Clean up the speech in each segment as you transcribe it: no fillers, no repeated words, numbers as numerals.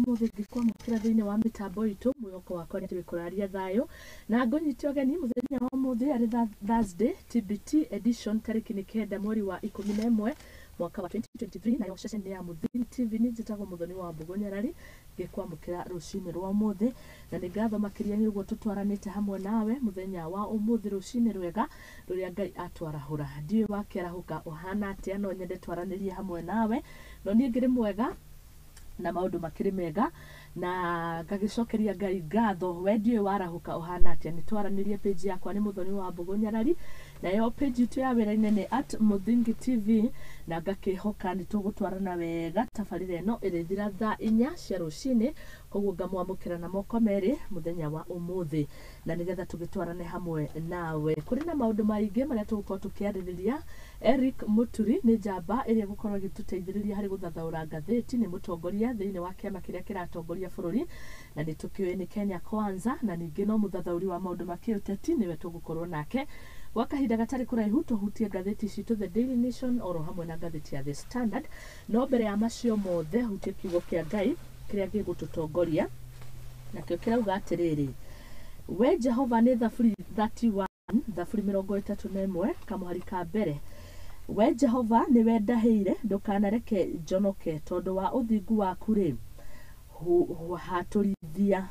Ũmũthĩ ngĩkwamũkĩra thĩinĩ wa mĩtambo itũ, mwĩhoko wakwa nĩ atĩ wĩkũraria thayũ na ngũnyite ũgeni mũthenya wa ũmũthĩ arĩ Thursday TBT edition, tarĩki nĩ 9 mweri wa 11 mwaka wa 2023, nayo ceceni ya Mũthingi TV. Nĩ njĩtagwo Mũthoni wa Mbũgũ Nyarari, ngĩkwamũkĩra rũcinĩ rwa ũmũthĩ, na nĩ ngatho makĩria nĩ ũguo tũtwaranĩte hamwe nawe mũthenya wa ũmũthĩ, rũcinĩ rwega rũrĩa Ngai atwarahũra. Ndiũĩ wakĩarahũka ũhana atĩa, no nyende twaranĩrie hamwe nawe, no niĩ ngĩrĩ mwega na maũndũ makĩrĩ mega na ngagĩcokeria Ngai ngatho. We ndiũĩ warahũka ũhana atĩa, nĩ twaranĩrie. Page yakwa nĩ Mũthoni wa Mbũgũ Nyarari, nayo page itũ ya wĩra-inĩ nĩ @MũthingiTV, na ngakĩhoka nĩ tũgũtwarana wega tabarĩra ĩno ĩrĩthira thaa 4 cia rũcinĩ. Koguo ngamwamũkĩra na moko merĩ mũthenya wa ũmũthĩ na nĩgetha tũgĩtwarane hamwe nawe. Kũrĩ na maũndũ maingĩ marĩa tũgũkorwo tũkĩarĩrĩria. Eric Mũturi nĩ njamba ĩrĩa ĩgũkorwo ĩgĩtũteithĩrĩria harĩ gũthathaũra ngathĩti, nĩ mũtongoria thĩinĩ wa kĩama kĩrĩa kĩratongoria bũrũri na nĩ tũkĩũĩ nĩ Kenya Kwanza, na ningĩ no mũthathaũri wa maũndũ ma kĩũteti, nĩwe tũgũkorwo nake gwa kahinda gatarĩ kũraihu tũhutie ngathĩti citũ, The Daily Nation oro hamwe na ngathĩti ya The Standard. No mbere ya macio mothe, hutie kiugo kĩa Ngai kĩrĩa gĩgũtũtongoria, nakĩo kĩrauga atĩrĩrĩ, we Jehova, nĩ Thaburi 31, Thaburi 31 kamũhari ka mbere: We Jehova, nĩwe ndahĩire, ndũkanareke njonoke, tondũ wa ũthingu waku rĩ, hatũrithia.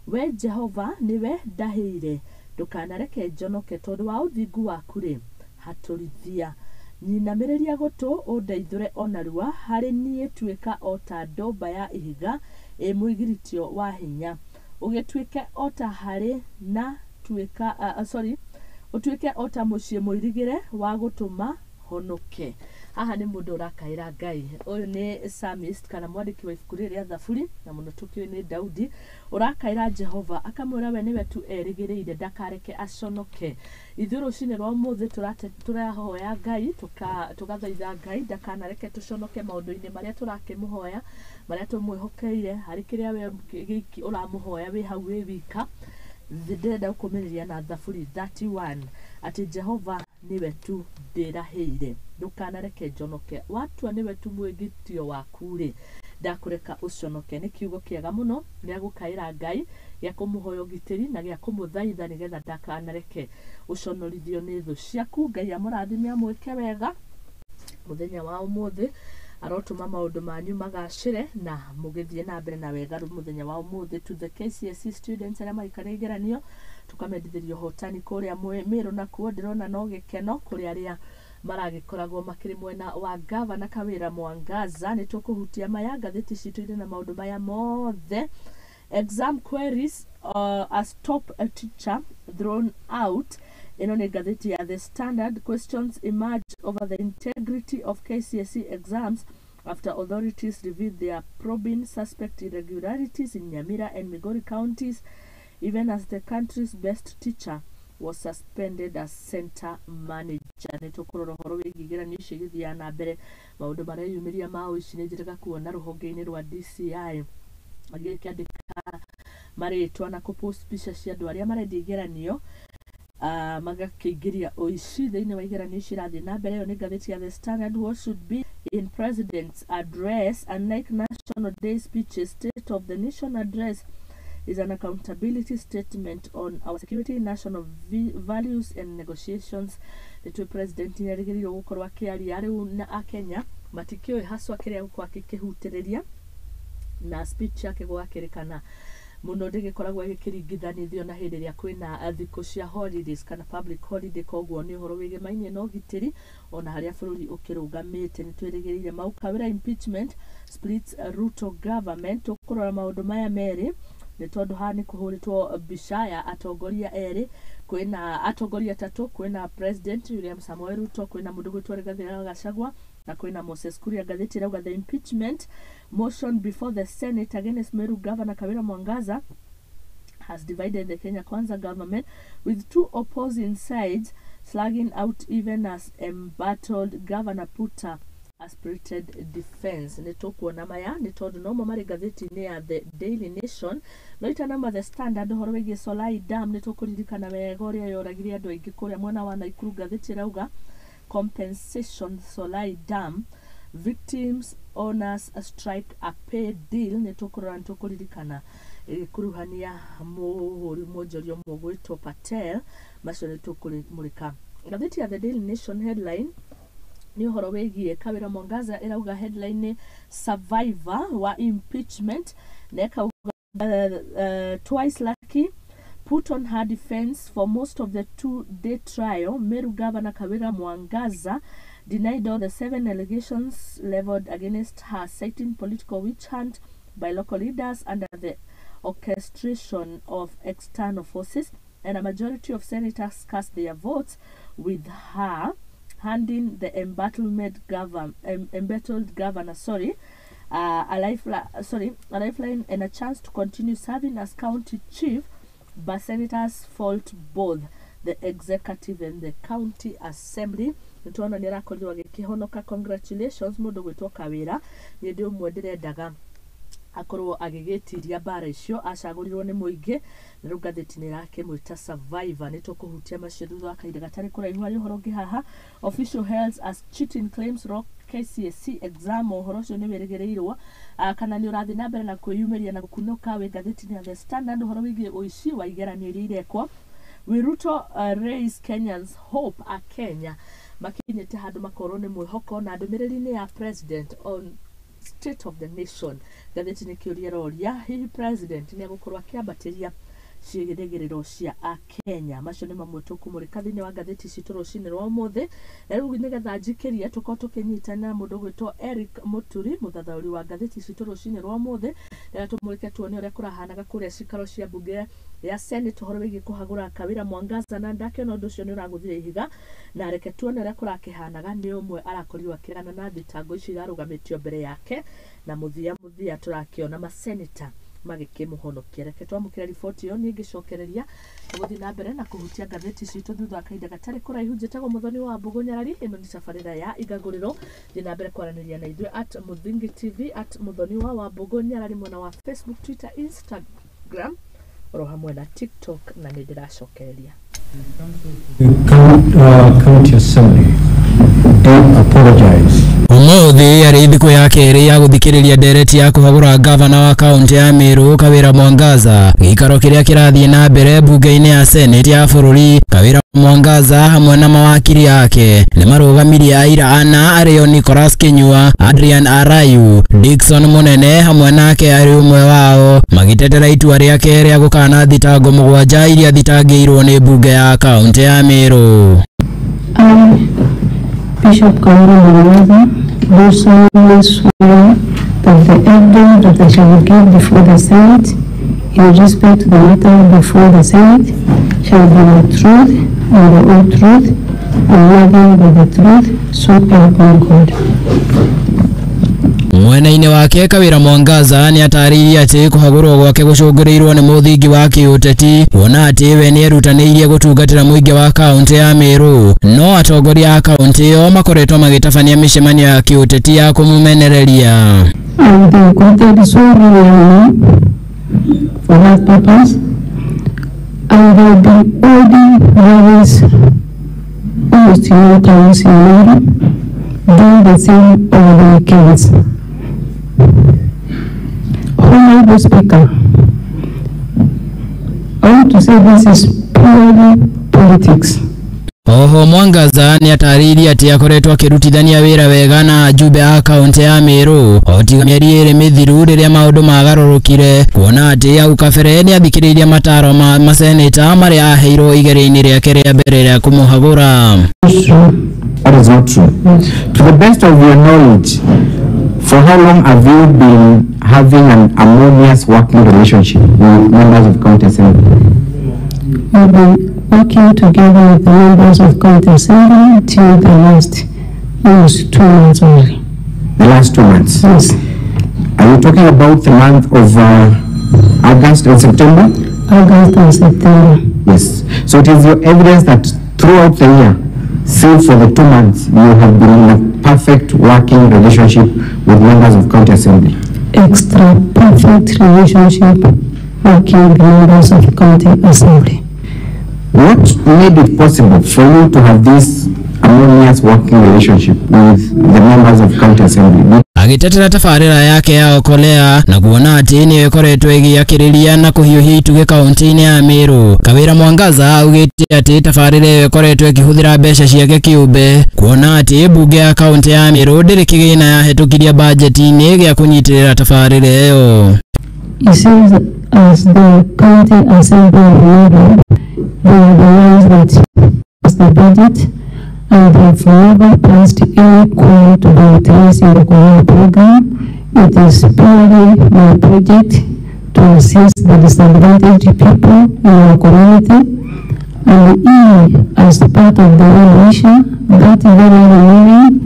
We Jehova, nĩwe ndahĩire, ndũkanareke njonoke, tondũ wa ũthingu waku rĩ, hatũrithia. Nyinamĩrĩria gũtũ ũndeithũre o narua, harĩ niĩ tuĩka o ta ndũmba ya ihiga ĩ mwĩgiritio wa hinya, ũgĩtuĩke o ta harĩ na tuĩka, sorry, ũtuĩke o ta mũciĩ mũirigĩre wa gũtũma honoke. Haha nĩ mũndũ ũrakaĩra Ngai. Ũyũ nĩ psalmist kana mwandĩki wa ibuku rĩrĩ rĩa Thaburi, na mũno tũkĩũĩ nĩ Daudi ũrakaĩra Jehova, akamwĩra we nĩwe tu erĩgĩrĩire, ndakareke aconoke. Ithuĩ rũcinĩ rwa ũmũthĩ tũrahoya Ngai, tũgathaitha Ngai ndakanareke tũconoke maũndũ-inĩ marĩa tũrakĩmũhoya, marĩa tũmwĩhokeire, harĩ kĩrĩa we gĩiki ũramũhoya wĩ hau wĩ wika. Ndĩrenda gũkũmĩrĩria na Thaburi 31, atĩ Jehova nĩwe tu ndĩrahĩire, ndũkanareke njonoke. Watua nĩwe tu mwĩgitio waku rĩ, ndakũreka ũconoke. Nĩ kiugo kĩega mũno gĩa gũkaĩra Ngai, gĩa kũmũhoya ũgitĩri na gĩa kũmũthaitha nĩgetha ndakanareke ũconorithio nĩ thũ ciaku. Ngai amũrathime, amwĩke wega mũthenya wa ũmũthĩ, arotũma maũndũ manyu magacĩre na mũgĩthiĩ na mbere na wega mũthenya wa ũmũthĩ. To the KCSE students arĩa marĩkaria igeranio, tũkamendithĩria ũhotani kũrĩa Mĩrũ, nakuo ndĩrona no gĩkeno kũrĩ arĩa maragĩkoragwo makĩrĩ mwena wa Gavana Kawĩra Mwangaza. Nĩ tũkũhutia maya, ngathĩti citũ irĩ na maũndũ maya mothe. Exam queries, as top a teacher thrown out. Ĩno nĩ ngathĩti ya The Standard. Questions emerge over the integrity of KCSE exams after authorities revealed they are probing suspect irregularities in Nyamira and Migori counties, even as the country's best teacher was suspended as center manager. Nĩ tũkũrora ũhoro wĩgiĩ igeranio icio igĩthiaga na mbere, maũndũ mareyumĩria ma ũici. Nĩ njĩrĩga kuona rũhonge-inĩ rwa DCI magĩkĩandĩka marĩtwa na kũpost mbica cia andũ arĩa marendia igeranio, magakĩingĩria ũici thĩinĩ wa igeranio ici irathiĩ na mbere. Ĩyo nĩ ngathĩti ya The Standard. What should be in president's address? Unlike National Day speeches, State of the Nation Address is an accountability statement on our security, national values and negotiations. Nĩtũĩ president nĩ erĩgĩrĩirwo gũkorwo akĩaria rĩu, na akenya matikĩũĩ haswa kĩrĩa gũkorwo akĩkĩhutĩrĩria na speech yake. Gwakĩrĩkana mũno ndĩgĩkoragwo ĩgĩkĩringithanithio na hĩndĩ ĩrĩa kwĩna thikũ cia holidays kana public holiday. Koguo nĩ ũhoro wĩgĩmainie na ũgitĩri ona harĩa bũrũri ũkĩrũgamĩte, nĩ twĩrĩgĩrĩire mau. Kawĩra impeachment splits Ruto government. Tũkũrora maũndũ maya merĩ nĩ tondũ haha nĩ kũhũrĩtwo mbica ya atongoria erĩ, kwĩna atongoria atatũ: kwĩna President William Samoei Ruto, kwĩna mũndũ gwĩtwo Rigathĩ wa Gachagua na kwĩna Moses Kuria. Ngathĩti ĩrauga the impeachment motion before the Senate against Meru Governor Kawira Mwangaza has divided the Kenya Kwanza government, with two opposing sides slugging out even as embattled governor put up a spirited defense. Nĩ tũkuona maya nĩ tondũ nomo marĩ ngathĩti-inĩ ya The Daily Nation. No itanama The Standard, ũhoro wĩgiĩ Solai Dam, nĩ tũkũririkana wega ũrĩa yoragire andũ aingĩ kũrĩa mwena wa Naikuru. Ngathĩti ĩrauga compensation Solai Dam. Victims owners strike a pay deal. Nĩ tũkũrora, nĩ tũkũririkana ĩgĩkuruhania mũhũri mwonjoria ũmwe ũgwĩtwo Patel. Macio nĩ tũkũmũrĩka. Ngathĩti ya The Daily Nation headline nĩ ũhoro wĩgiĩ Kawĩra Mwangaza, ĩrauga headline nĩ survivor wa impeachment, na ĩkauga twice lucky put on her defense for most of the 2-day trial. Meru Governor Kawira Mwangaza denied all the 7 allegations leveled against her, citing political witch hunt by local leaders under the orchestration of external forces, and a majority of senators cast their votes with her, handing the embattled governor, sorry, a lifeline and a chance to continue serving as county chief. But senators fault both the executive and the county assembly. Nĩtuona nĩ arakorirwo agĩkĩhonoka. Congratulations mũndũ gwĩtwo Kawĩra. Niĩ ndĩ ũmwe ndĩrendaga akorwo agĩgĩtiria mbara icio, acagũrirwo nĩ mũingĩ, na rĩu ngathĩti nĩ ĩrakĩmwĩta survivor. Nĩ tũkũhutia macio thutha wa kahinda gatarĩ kũraihu. Harĩ ũhoro ũngĩ haha, official held as cheating claims rock KCSE exam. Ũhoro ũcio nĩ wĩrĩgĩrĩirwo kana nĩ ũrathiĩ na mbere na kwĩyumĩria na gũkunũka wĩ ngathĩti-inĩ ya The Standard, ũhoro wĩgiĩ ũici wa igeranio iria irekwo. We Ruto raise Kenyans hope, a Kenya makinyĩte handũ makorwo nĩ mwĩhoko na ndũmĩrĩri-inĩ ya president on state of the nation. Ngathĩti nĩ kĩũria ĩroria, hihi president nĩ egũkorwo akĩambatĩria ciĩrĩgĩrĩro cia akenya? Macio nĩ mamwe tũkũmũrĩka thĩinĩ wa ngathĩti citũ rũcinĩ rwa ũmũthĩ. Na rĩu nĩgetha njikĩrie, tũkorwo tũkĩnyitana mũndũ ũgwĩtwo Eric Mũturi, mũthathaũri wa ngathĩti citũ rũcinĩ rwa ũmũthĩ, nĩgetha tũmũrĩke tuone ũrĩa kũrahanaga kũrĩa cikaro cia mbunge ya Senate, ũhoro wĩgiĩ kũhagũra Kawĩra Mwangaza, na ndakĩona ũndũ ũcio nĩ ũragũthire ihiga, na reke tuone ũrĩa kũrakĩhanaga. Nĩ ũmwe arakorirwo akĩregana na thitango icio irarũgamĩtio mbere yake, na mũthia mũthia tũrakĩona maseneta magĩkĩmũhonokia. Reke twamũkĩre riboti ĩyo, niĩ ngĩcokereria gũthiĩ na mbere na kũhutia ngathĩti citũ thutha wa kahinda gatarĩ kũraihu. Njĩtagwo Mũthoni wa Mbũgũ Nyarari, ĩno nĩ tabarĩra ya Igagũrĩro. Thiĩ na mbere kwaranĩria na ithuĩ at Mũthingi TV, at Mũthoni wa Wambũgũ Nyarari, mwena wa Facebook, Twitter, Instagram oro hamwe na TikTok, na nĩ ndĩracokereria. The County Assembly do apologize. Umuthi yarĩ thikũ ya kerĩ ya gũthikĩrĩria ndereti ya kũhagũra gavana wa kaunti ya Meru Kawĩra Mwangaza. Gĩikaro kĩrĩa kĩrathiĩ na mbere mbunge-inĩ ya Senate ya bũrũri, Kawĩra Mwangaza hamwe na mawakiri ake nĩ marũgamirie aira ana, arĩo Nicholas Kinyua, Adrian Arayu, Dickson Munene hamwe nake arĩ ũmwe wao, magĩtetera itua rĩake rĩa gũkana thitango 7 iria thitangĩirwo nĩ mbunge ya kaunti ya Meru. Bishop Kawira Mwangaza, do solemnly swear that the evidence that I shall give before the Senate in respect to the matter before the Senate shall be the truth and the whole truth and nothing but the truth, so help me God. Mwena-inĩ wake Kawĩra Mwangaza nĩ atarĩirie atĩ kũhagũrwo gwake gũcũngĩrĩirwo nĩ mũthingi wa kĩũteti, kuona atĩ we nĩerutanĩirie gũtungatĩra mũingĩ wa kaunti ya Meru, no atongoria a kaunti ĩyo makoretwo magĩtabania mĩcemanio ya kĩũteti ya kũmũmenereria. And they recruited so many young men for that purpose, and they will be holding rallies almost in all towns in Meru, doing the same over the weekends. Honorable Speaker, I want to say this is purely politics. Oho Mwangaza nĩ atarĩirie atĩ akoretwo akĩrutithania wĩra wega na ajumbe a kaunti ya Meru o tiga mĩeri 2 mĩthiru rĩrĩa maũndũ magarũrũkire, kuona atĩ hau kabere nĩ athikĩrĩirie mataro ma maseneta marĩa aheirwo igeria-inĩ rĩake rĩa mbere rĩa kũmũhagũra. That is not true. Yes. To the best of your knowledge, for how long have you been having an harmonious working relationship with members of County Assembly? We've been working together with the members of County Assembly till the last almost 2 months only. The last 2 months? Yes. Are you talking about the month of August and September? August and September. Yes. So it is your evidence that throughout the year, save for the 2 months, you have been in a perfect working relationship with members of County Assembly. Extra perfect relationship working with members of County Assembly. What made it possible for you to have this harmonious working relationship with the members of County Assembly. Agĩtetera tabarĩra yake ya Okolea na kuona atĩ nĩyo ĩkoretwo ĩgĩakĩrĩria na kũhiũhia itugĩ kaunti-inĩ ya Meru. Kawĩra Mwangaza augĩte atĩ tabarĩra ĩyo ĩkoretwo ĩkĩhũthĩra mbeca ciake kĩũmbe, kuona atĩ mbunge ya kaunti ya Meru ndĩrĩ kĩgĩna yahĩtũkirie bajeti-inĩ gĩa kũnyitĩrĩra tabarĩra ĩyo. He says as the County Assembly of Meru, they are the ones that pass the budget, and they've never passed any coin to be utilized in the Okolea program. It is purely my project to assist the disadvantaged people in our community. And he, as part of the well-wisher, that very morning,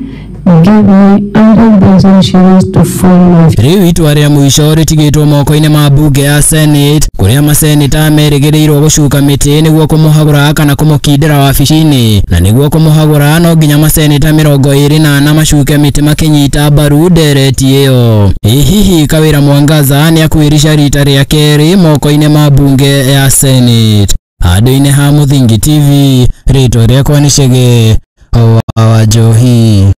gave me 100,000 shillings to fund my. Rĩu itua rĩa mũico rĩtigĩtwo moko-inĩ ma mbunge ya Senate, kũrĩa maseneta merĩgĩrĩirwo gũcuka mĩtĩ nĩguo kũmũhagũra kana kũmũkindĩra wabici-inĩ, na nĩguo kũmũhagũra no nginya maseneta 24 macuke mĩtĩ makĩnyita mbaru ndereti ĩyo. Ĩ hihi Kawĩra Mwangaza nĩakwĩrica rita rĩa kerĩ moko-inĩ ma mbunge ya Senate? Handũ-inĩ ha Mũthingi TV, rĩtwa rĩakwa nĩ Chege wa Njohi.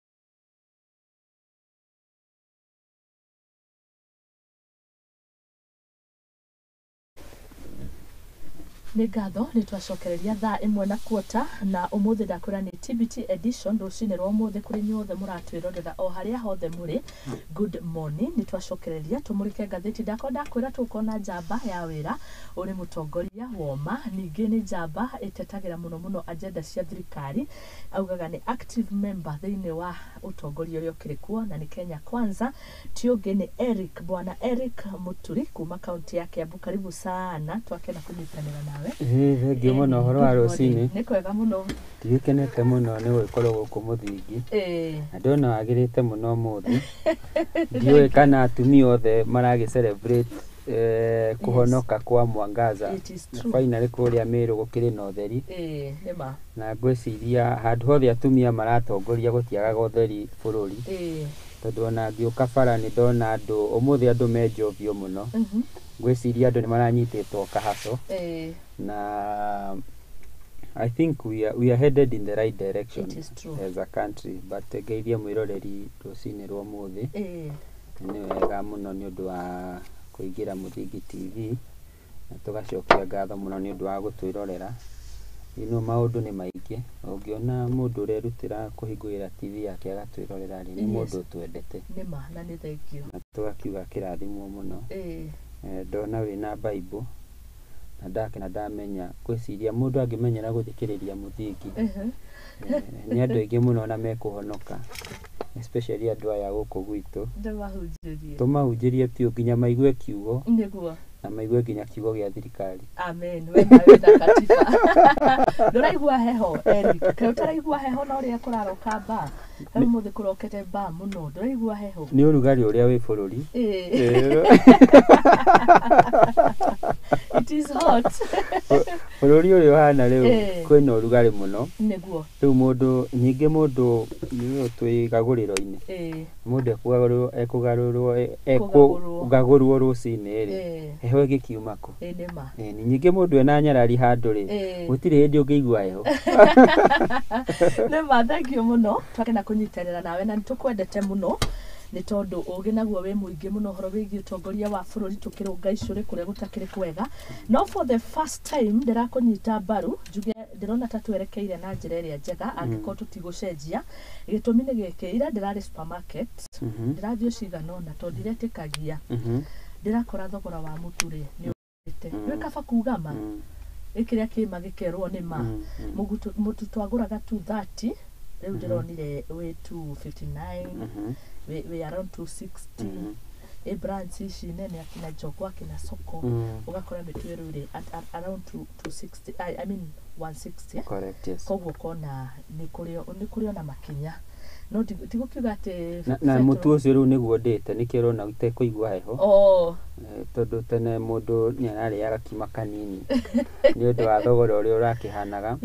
Nĩ ngatho nĩ twacokereria thaa 1:15 na ũmũthĩ ndakwĩra nĩ TBT edition rũcinĩ rwa ũmũthĩ kũrĩ inyuothe mũratwĩrorera o harĩa hothe mũrĩ. Good morning. Nĩ twacokereria tũmũrĩke ngathĩti. Ndakorwo ndakwĩra tũkona njamba ya wĩra ũrĩ mũtongoria woma, ningĩ nĩ njamba ĩtetagĩra mũno mũno agenda cia thirikari, augaga nĩ active member thĩinĩ wa ũtongoria ũrĩa ũkĩrĩ kuo na nĩ Kenya Kwanza. Ti ũngĩ nĩ Eric, bwana Eric Muturi kuma kaunti ya Kiambu. Karibu sana, twakena kũnyitanĩra nawe. Thengiũ mũno ũhoro wa rũcinĩ. Nĩ kwega mũno. Ndigĩkenete mũno nĩ gũgĩkorwo gũkũ Mũthingi. Na ndona wagĩrĩte mũno ũmũthĩ. Ndiũĩ kana atumia othe maragĩ celebrate kũhonoka kwa Mwangaza. Finally kũrĩa Meru gũkĩrĩ na ũtheri. Na ngwĩciria handũ hothe atumia maratongoria gũtiagaga ũtheri bũrũri. Tondũ ona ngĩũka bara nĩ ndona andũ ũmũthĩ andũ me njovio mũno. Ngwĩciria andũ nĩ maranyitĩtwo kahaco. Na I think we are headed in the right direction as a country, but ngeithie mwĩroreri rũcinĩ rwa ũmũthĩ. Nĩ wega mũno nĩ ũndũ wa kũingĩra Mũthingi TV, na tũgacokia ngatho mũno nĩ ũndũ wa gũtwĩrorera. Ino maũndũ nĩ maingĩ, ũngĩona mũndũ ũrerutĩra kũhingũrĩra TV yake agatwĩrorera rĩ, nĩ mũndũ ũtwendete. Nĩ ma, na nĩ thengiũ. Na tũgakiuga kĩrathimwo mũno. Ndona wĩna Bible na ndakena ndamenya ngwĩciria mũndũ angĩmenyera gũthikĩrĩria Mũthingi nĩ andũ aingĩ mũno na mekũhonoka, especially andũ aya gũkũ gwitũ. Tũmahunjĩrie biũ nginya maigue kiugo. Nĩguo. Na maigue nginya kiugo gĩa thirikari. Amen. We nawe takatifa. Ndũraigua heho Eric? Kaĩ ũtaraigua heho na ũrĩa kũraroka mbaa? Rĩu ũmũthĩ kũrokete mbaa mũno, ndũraigua heho? Nĩ ũrugarĩ ũrĩa wĩ bũrũri. It is hot. Bũrũri ũrĩa ũhana rĩu kwĩna ũrugarĩ mũno. Nĩguo. Rĩu mũndũ ningĩ mũndũ nĩwe twĩ gagũrĩro-inĩ. Mũndũ ekũgagũrwo rũcinĩ rĩ, heho ĩgĩkiuma kũ? Nĩ ma. Ningĩ mũndũ ena nyarari handũ rĩ, gũtirĩ hĩndĩ ũngĩigua heho. Nĩ ma, thengiũ mũno. Twakena kũnyitanĩra nawe na nĩtũkwendete mũno nĩ tondũ ũgĩ naguo wĩ mũingĩ mũno ũhoro wĩgiĩ ũtongoria wa bũrũri tũkĩrũnga icũrĩ kũrĩa gũtakĩrĩ kwega. No for the first time ndĩrakũnyita mbaru njuge ndĩrona ta twerekeire na njĩra ĩrĩa njega angĩkorwo tũtigũcenjia. Gĩtũmi nĩ gĩkĩ, ira ndĩrarĩ supermarket, ndĩrathiĩ cigana ũna tondũ ndiretĩkagia, ndĩrakora thogora wa mũtu rĩ nĩ ũrĩte. Nĩ kaba kuga ma ĩkĩrĩa kĩma gĩkerwo nĩ ma. Mũtu twagũraga 230 rĩu ndĩronire wĩ 259, we around 260. Branch ici nene akina Jogoo akina Soko ũgakora mĩtu ĩrĩ rĩ at around 260, I mean 160. Correct, yes. Koguo kona nĩ kũrĩ ona makinya no tigũkiuga atĩ na mũtu ũcio rĩu nĩguo ndĩte nĩkĩo ũrona itekũigua heho. Tondũ tene mũndũ nĩ ararĩaga kima kanini nĩ ũndũ wa thogora ũrĩa ũrakĩhanaga.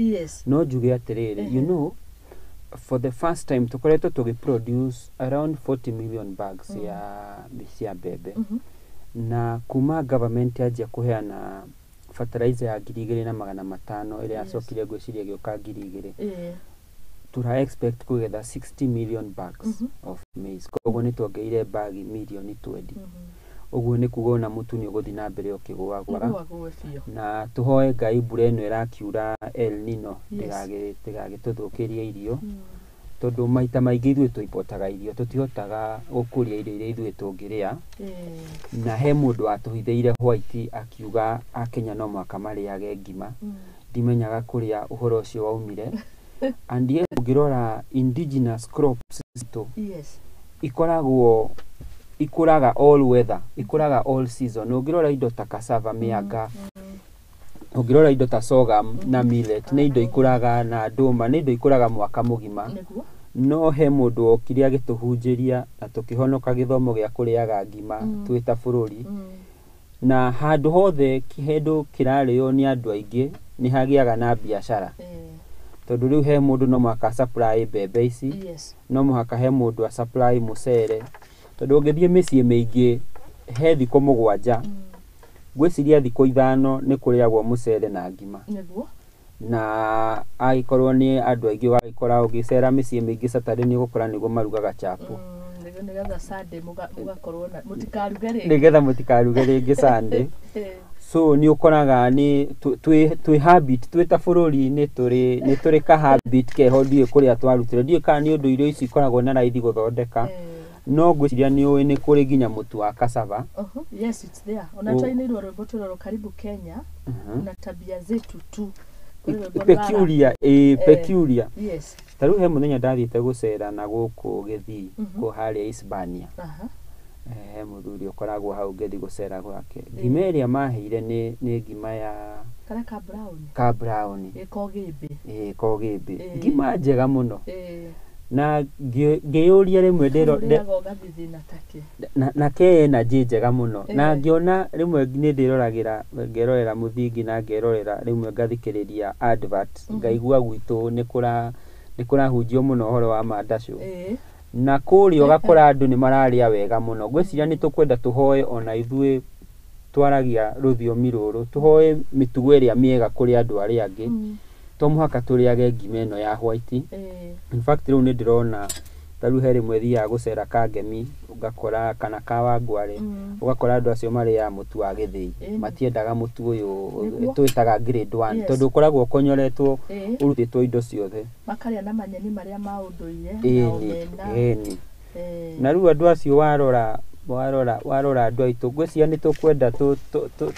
No njuge atĩrĩrĩ, you know, for the first time tukoretwo tũgĩ produce around 40 million bags ya cia mbembe. Na kuma government yanjia kũheana fertilizer ya 2500 ĩrĩa yacokire ngwĩciria ĩgĩũka 2000. Tũra expect kũgetha 60 million bags of maize, koguo nĩ tuongereire bagi mirioni 20. Ũguo nĩ kuga ona mũtu nĩ ũgũthiĩ na mbere ũkĩgũagũaga. Nĩguo biũ. Na tũhoe Ngai mbura ĩno ĩrakiura El Nino ndĩgagĩtũthũkĩrie irio, tondũ maita maingĩ ithuĩ tũimpotaga irio, tũtihotaga gũkũria irio iria ithuĩ tũngĩrĩa. Na he mũndũ watũhithĩire white akiuga akenya no mũhaka marĩage ngima. Ndimenyaga kũrĩa ũhoro ũcio waumire. And yet ũngĩrora indigenous crops citũ, ikoragwo ikũraga all weather, ikũraga all season. Ũngĩrora indo ta cassava, mĩanga, ũngĩrora indo ta sorghum na millet, nĩ indo ikũraga, na ndũma, nĩ indo ikũraga mwaka mũgima. No he mũndũ wokire agĩtũhunjĩria na tũkĩhonoka gĩthomo gĩa kũrĩaga ngima twĩ ta bũrũri. Na handũ hothe kĩndũ kĩrarĩo nĩ andũ aingĩ nĩ hagĩaga na biacara, tondũ rĩu he mũndũ no mũhaka supply mbembe ici, no mũhaka he mũndũ a supply mũcere, tondũ ũngĩthiĩ mĩciĩ mĩingĩ he thikũ 7, ngwĩciria thikũ 5 nĩ kũrĩagwo mũcere na ngima. Na agĩkorwo nĩ andũ aingĩ, ũgagĩkora ũgĩcera mĩciĩ mĩingĩ Saturday nĩ ũgũkora nĩguo marugaga chapo. Nĩgetha Sunday mũgakorwo na mũtikaruge rĩngĩ. Nĩgetha mũtikaruge rĩngĩ Sunday. So nĩ ũkoraga nĩ twĩ habit, twĩ ta bũrũri nĩ tũrĩ ka habit keho, ndiũĩ kũrĩa twarutire, ndiũĩ kana nĩ ũndũ irio ici ikoragwo na raithi gũthondeka. No ngwĩciria nĩ ũĩ nĩ kũrĩ nginya mũtu wa cassava. Yes, it's there. Ona twainĩirwo rwĩmbo tũrorwo karibu Kenya na tabia zetu tu. Kũrĩ rwĩmbo Peculiar, ĩ, peculiar. Ta rĩu he mũthenya ndathiĩte gũcera na gũkũ Gĩthii, kũ harĩa Hispania. He mũthuri ũkoragwo hau, ngĩthiĩ gũcera gwake, ngima ĩrĩa maheire nĩ ngima ya Karĩa ka brown. Ka brown. Ĩko gĩmbĩ. Ĩ, kogĩmbĩ. Ngima njega mũno. Na ngĩyũria rĩmwe ndĩro Ũrĩaga ũgathithina takĩ. Na ke energy njega mũno. Na ngĩona rĩmwe nĩ ndĩroragĩra, ngerorera mũthingi na ngerorera rĩmwe ngathikĩrĩria advert, ngaigua gwitũ nĩ kũrahunjio mũno ũhoro wa mandacũ. Na kũrĩa ũgakora andũ nĩ mararĩa wega mũno. Ngwĩciria nĩ tũkwenda tũhoe ona ithuĩ twaragia rũthiomi rũrũ, tũhoe mĩtugo ĩrĩa mĩega kũrĩ andũ arĩa angĩ. To mũhaka tũrĩage ngima ĩno ya white. In fact, rĩu nĩ ndĩrona ta rĩu he rĩmwe thiaga gũcera Kangemi, ngakora, kana Kawangware, ũgakora andũ acio marĩaga mũtu wa gĩthĩi. Matiendaga mũtu ũyũ twĩtaga grade one, tondũ ũkoragwo ũkonyoretwo, ũrutĩtwo indo ciothe. Makarĩa na manyeni marĩa ma ũndũire na omena. Ĩni. Na rĩu andũ acio, warora andũ aitũ, ngwĩciria nĩ tũkwenda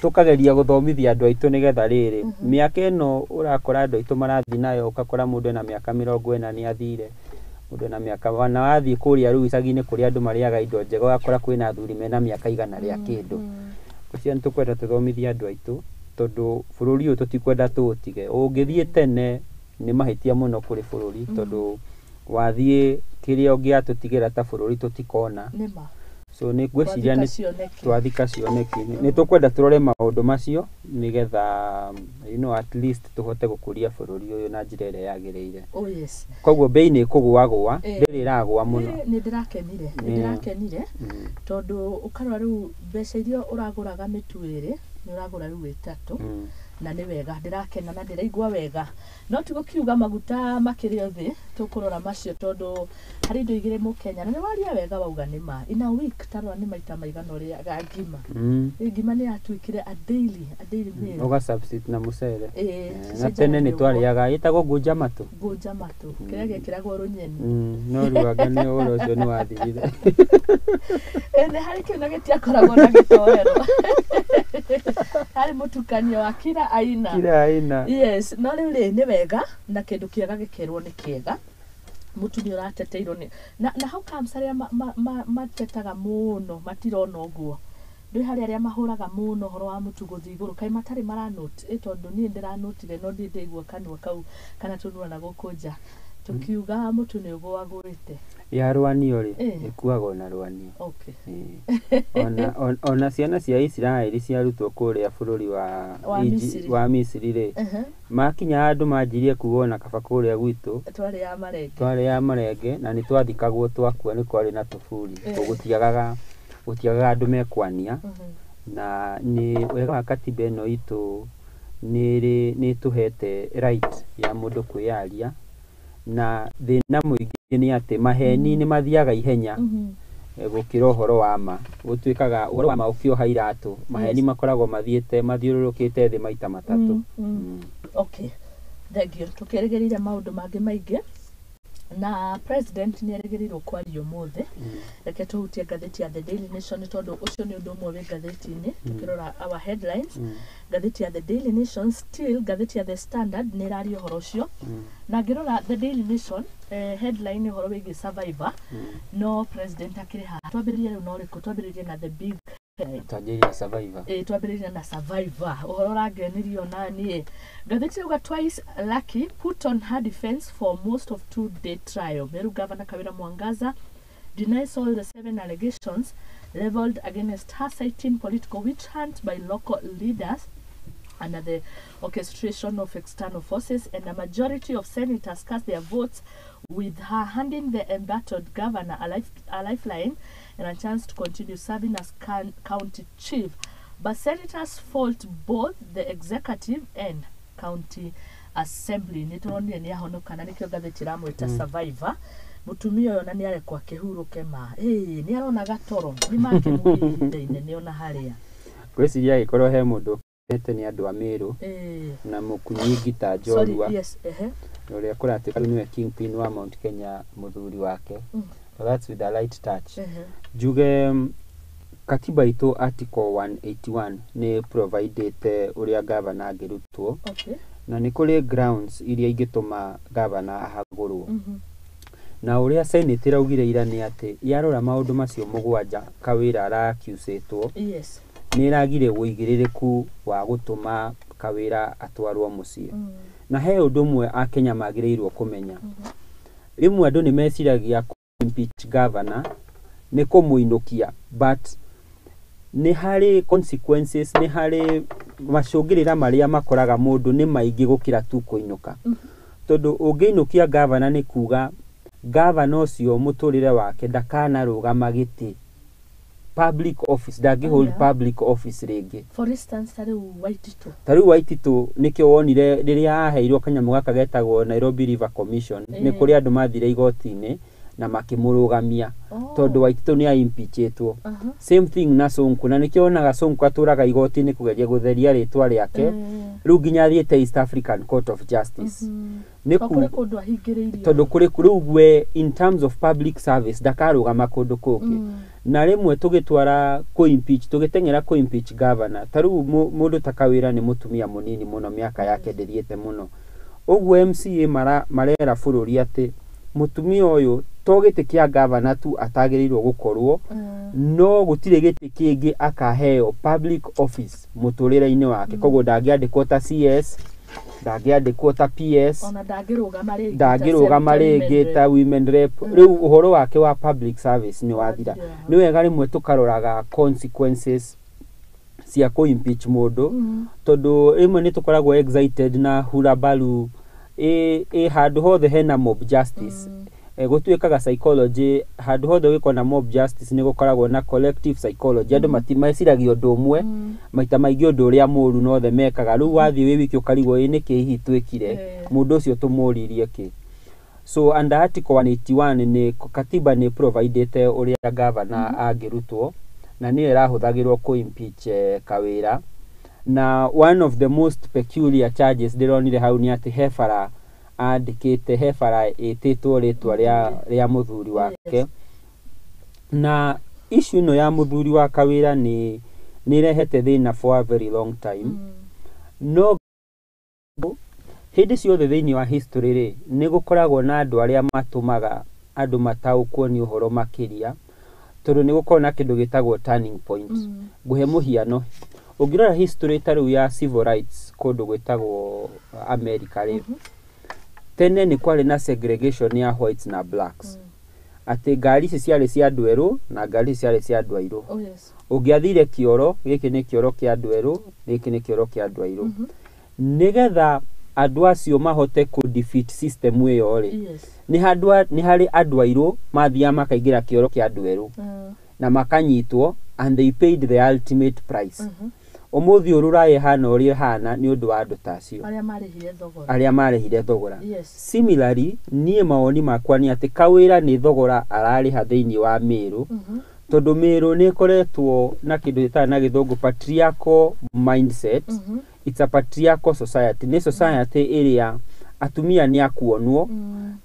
tũkageria gũthomithia andũ aitũ, nĩgetha rĩrĩ mĩaka ĩno ũrakora andũ aitũ marathiĩ nayo, ũgakora mũndũ ena mĩaka 40 nĩ athire, mũndũ ena mĩaka, na wathiĩ kũrĩa rĩu icagi-inĩ kũrĩa andũ marĩaga indo njega, ũgakora kwĩna athuri mena mĩaka igana rĩa kĩndũ. Ngwĩciria nĩ tũkwenda tũthomithie andũ aitũ, tondũ bũrũri ũyũ tũtikwenda tũũtige. Ũngĩthiĩ tene nĩ mahĩtia mũno kũrĩ bũrũri, tondũ wathiĩ kĩrĩa ũngĩatũtigĩra ta bũrũri tũtikona. Nĩma. So nĩ ngwĩciria Twathika nĩ cioneki. Twathika cioneki. Nĩ tũkwenda tũrore maũndũ macio nĩgetha at least tũhote gũkũria bũrũri ũyũ na njĩra ĩrĩa yagĩrĩire. Oh yes. Koguo mbei nĩ ĩkũgũagũa, ndĩrĩ ĩragũa mũno. Nĩ ndĩrakenire, nĩ ndĩrakenire, tondũ ũkarora rĩu mbeca iria ũragũraga mĩtu 2 nĩ ũragũra rĩu 3. Na nĩ wega, ndĩrakena na ndĩraigua wega, no ti gũkiuga maguta makĩrĩ o thĩ, tũkũrora macio, tondũ harĩ indo igĩrĩ mũkenya, na nĩ waria wega wauga nĩ ma in a week, tarora nĩ maita maigana ũrĩaga ngima. Ngima nĩ yatuĩkire a daily meal. Ũga substitute na mũcere. Na tene nĩ Cicenjanagia ũguo. Twarĩaga ĩtagwo ngũnja matũ. Ngũnja matũ, kĩrĩa gĩekĩragwo rũnyeni. No rĩu anga nĩ ũhoro ũcio nĩ wathirire. Nĩ harĩ kĩu na gĩtiakoragwo na gĩtoero, harĩ mũtukanio wa kila aina. Kila aina. Yes, no rĩu rĩ, nĩ wega na kĩndũ kĩega gĩkerwo nĩ kĩega. Mũtu nĩ ũrateteirwo nĩ na how comes arĩa matetaga mũno matirona ũguo? Ndwĩ harĩ arĩa mahũraga mũno ũhoro wa mũtu gũthiĩ igũrũ, kaĩ matarĩ maranoti? Ĩ tondũ niĩ ndĩranotire, no ndirĩ ndaigua kanua kau kana tũnua na gũkũ nja tũkiuga mũtu nĩ ũgũagũĩte. Ya rwanio rĩ, ĩkuagwo na rwanio. Ona ciana cia Isiraeli ciarutwo kũrĩa bũrũri wa Wa Misiri. Wa Misiri rĩ, makinya handũ manjirie kuga ona kaba kũrĩa gwitũ twarĩ marenge. Twarĩ marenge na nĩ twathikagwo twakua, nĩ kwarĩ na tũburi. Gũtiagaga andũ mekwania. Na nĩ wega wa katiba ĩno itũ nĩ ĩtũhete right ya mũndũ kwĩyaria. Na thĩna mũingĩ nĩ atĩ maheni nĩ mathiaga ihenya gũkĩra ũhoro wa ma. Gũtuĩkaga ũhoro wa ma ũkĩoha iratũ, maheni makoragwo mathiĩte mathiũrũrũkĩte thĩ maita matatũ. Okay, thank you. Tũkĩrĩgĩrĩire maũndũ mangĩ maingĩ na president nĩ erĩgĩrĩirwo kwaria ũmũthĩ. Reke tũhutie ngathĩti ya The Daily Nation nĩ tondũ ũcio nĩ ũndũ ũmwe wĩ ngathĩti-inĩ. Tũkĩrora our headlines, ngathĩti ya The Daily Nation, still ngathĩti ya The Standard nĩ ĩraria ũhoro ũcio. Na ngĩrora The Daily Nation, headline ũhoro wĩgiĩ survivor, no president akĩrĩ haha. Twambĩrĩrie rĩu na ũrĩkũ? Twambĩrĩrie na the big headline. Twanjĩrĩria survivor. Ĩ, twambĩrĩrie na survivor, ũhoro ũrangenirio na niĩ. Ngathĩti rauga twice lucky put on her defense for most of 2-day trial. Meru Governor Kawira Mwangaza denies all the 7 allegations leveled against her, citing political witch hunt by local leaders under the orchestration of external forces, and a majority of senators cast their votes with her, handing the embattled governor a lifeline and a chance to continue serving as county chief. But senators fault both the executive and county assembly. Nĩ tũronire nĩ ahonoka na nĩkĩo ngathĩti ĩramwĩta survivor. Mũtumia ũyũ ona nĩ arekwo akĩhurũke ma. Ĩĩ, nĩ arona gatoro, nĩ makĩmũhe ihinda inene ona harĩa. Ngwĩciria agĩkorwo he mũndũ ũkenete nĩ andũ a Meru na mũkunyi ngita Sorry, njorua yes, ehe. ũrĩa kũratuĩka rĩu nĩwe kingpin wa Mount Kenya, mũthuri wake. So that's with a light touch. Njuge katiba itũ article 181 nĩ providĩte ũrĩa gavana angĩrutwo. Na nĩ kũrĩ grounds iria ingĩtũma gavana ahagũrwo. Na ũrĩa Senate ĩraugire ira nĩ atĩ yarora maũndũ macio 7 Kawĩra ara-accusĩtwo, nĩ ĩragire ũigĩrĩrĩku wa gũtũma Kawĩra atwarwo mũciĩ. Na he ũndũ ũmwe akenya magĩrĩirwo kũmenya. Rĩmwe andũ nĩ meciragia impeach governor nĩ kũmũinũkia, but nĩ harĩ consequences, nĩ harĩ macũngĩrĩra marĩa makoraga mũndũ nĩ maingĩ gũkĩra tu kũinũka. Tondũ ũngĩinũkia governor nĩ kuga governor ũcio mũtũrĩre wake ndakanarũgama gĩtĩ public office, ndangĩ hold public office rĩngĩ. For instance, ta rĩu Waititũ. Ta rĩu Waititũ nĩkĩo wonire rĩrĩa aheirwo kanyamũ gaka getagwo Nairobi River Commission, nĩ kũrĩ andũ mathire igoti-inĩ na makĩmũrũgamia tondũ Waititũ nĩ a-impeachĩtwo. Same thing na Sonko, na nĩkĩo wonaga Sonko atũraga igoti-inĩ kũgeria gũtheria rĩtwa rĩake, rĩu nginya athiĩte East African Court of Justice. Nĩ Tondũ kũrĩ kũndũ ahingĩrĩirio. Tondũ kũrĩ rĩu we in terms of public service ndakarũgama kũndũ kũngĩ. Na rĩmwe tũgĩtwara kũ impeach, tũgĩteng'era kũ impeach governor, ta rĩu mũndũ ta Kawĩra nĩ mũtumia mũnini mũno, mĩaka yake ndĩthiĩte mũno. Ũguo MCA marera bũrũri atĩ mũtumia ũyũ to gĩtĩ kĩa governor tu atagĩrĩirwo gũkorwo, no gũtirĩ gĩtĩ kĩngĩ akaheo public office mũtũrĩre-inĩ wake. Koguo ndangĩandĩkwo ta CS, ndangĩandĩkwo ta PS, ona ndangĩrũgama rĩngĩ ta ndangĩrũgama senator, rĩngĩ women ta rep. women rep. Rĩu ũhoro wake wa public service nĩ wathira. Wathira. Nĩ wega rĩmwe tũkaroraga consequences cia kũ impeach mũndũ, tondũ rĩmwe nĩ tũkoragwo excited na hurabaru ĩ handũ hothe hena mob justice. Gũtuĩkaga psychology handũ hothe ũgĩkorwo na mob justice nĩ gũkoragwo na collective psychology. Andũ meciragia ũndũ ũmwe, maita maingĩ ũndũ ũrĩa mũũru nothe mekaga. Rĩu wathiĩ wĩ wiki ũkarigwo ĩ nĩkĩ hihi twĩkire, mũndũ ũcio tũmũririe kĩ. So under article 181 nĩ katiba nĩ providĩte ũrĩa governor angĩrutwo, na nĩyo ĩrahũthagĩrwo kũ impeach Kawĩra. Na one of the most peculiar charges ndĩronire hau nĩ atĩ he bara andĩkĩte, he bara ĩtĩtwo rĩtwa rĩa mũthuri wake. Na issue ĩno ya mũthuri wa Kawĩra nĩ ĩrehete thĩna for a very long time. No hĩndĩ ciothe thĩinĩ wa history rĩ, nĩ gũkoragwo na andũ arĩa matũmaga andũ mataũkwo nĩ ũhoro makĩria, tondũ nĩ gũkoragwo na kĩndũ gĩtagwo turning point. Ngũhe mũhiano, ũngĩrora history ta rĩu ya civil rights kũndũ gwĩtagwo America rĩ, tene nĩ kwarĩ na segregation ya whites na blacks, atĩ ngari ici ciarĩ cia andũ erũ na ngari ici ciarĩ cia andũ airũ. Ũngĩathire kĩoro gĩkĩ nĩ kĩoro kĩa andũ erũ, gĩkĩ nĩ kĩoro kĩa andũ airũ. Nĩgetha andũ acio mahote kũ defeat system ĩyo rĩ, nĩ harĩ andũ airũ mathiaga makaingĩra kĩoro kĩa andũ erũ na makanyitwo, and they paid the ultimate price. Ũmũthĩ ũyũ rũraya ĩhana ũrĩa ĩhana nĩ ũndũ wa andũ ta acio arĩa marĩhire thogora. Arĩa marĩhire thogora. Similarly, niĩ mawoni makwa nĩ atĩ Kawĩra nĩ thogora ararĩha thĩinĩ wa Meru, tondũ Meru nĩ ĩkoretwo na kĩndũ gĩtaga na gĩthũngũ patriarchal mindset. It's a patriarchal society, nĩ society ĩrĩa atumia nĩ akuonwo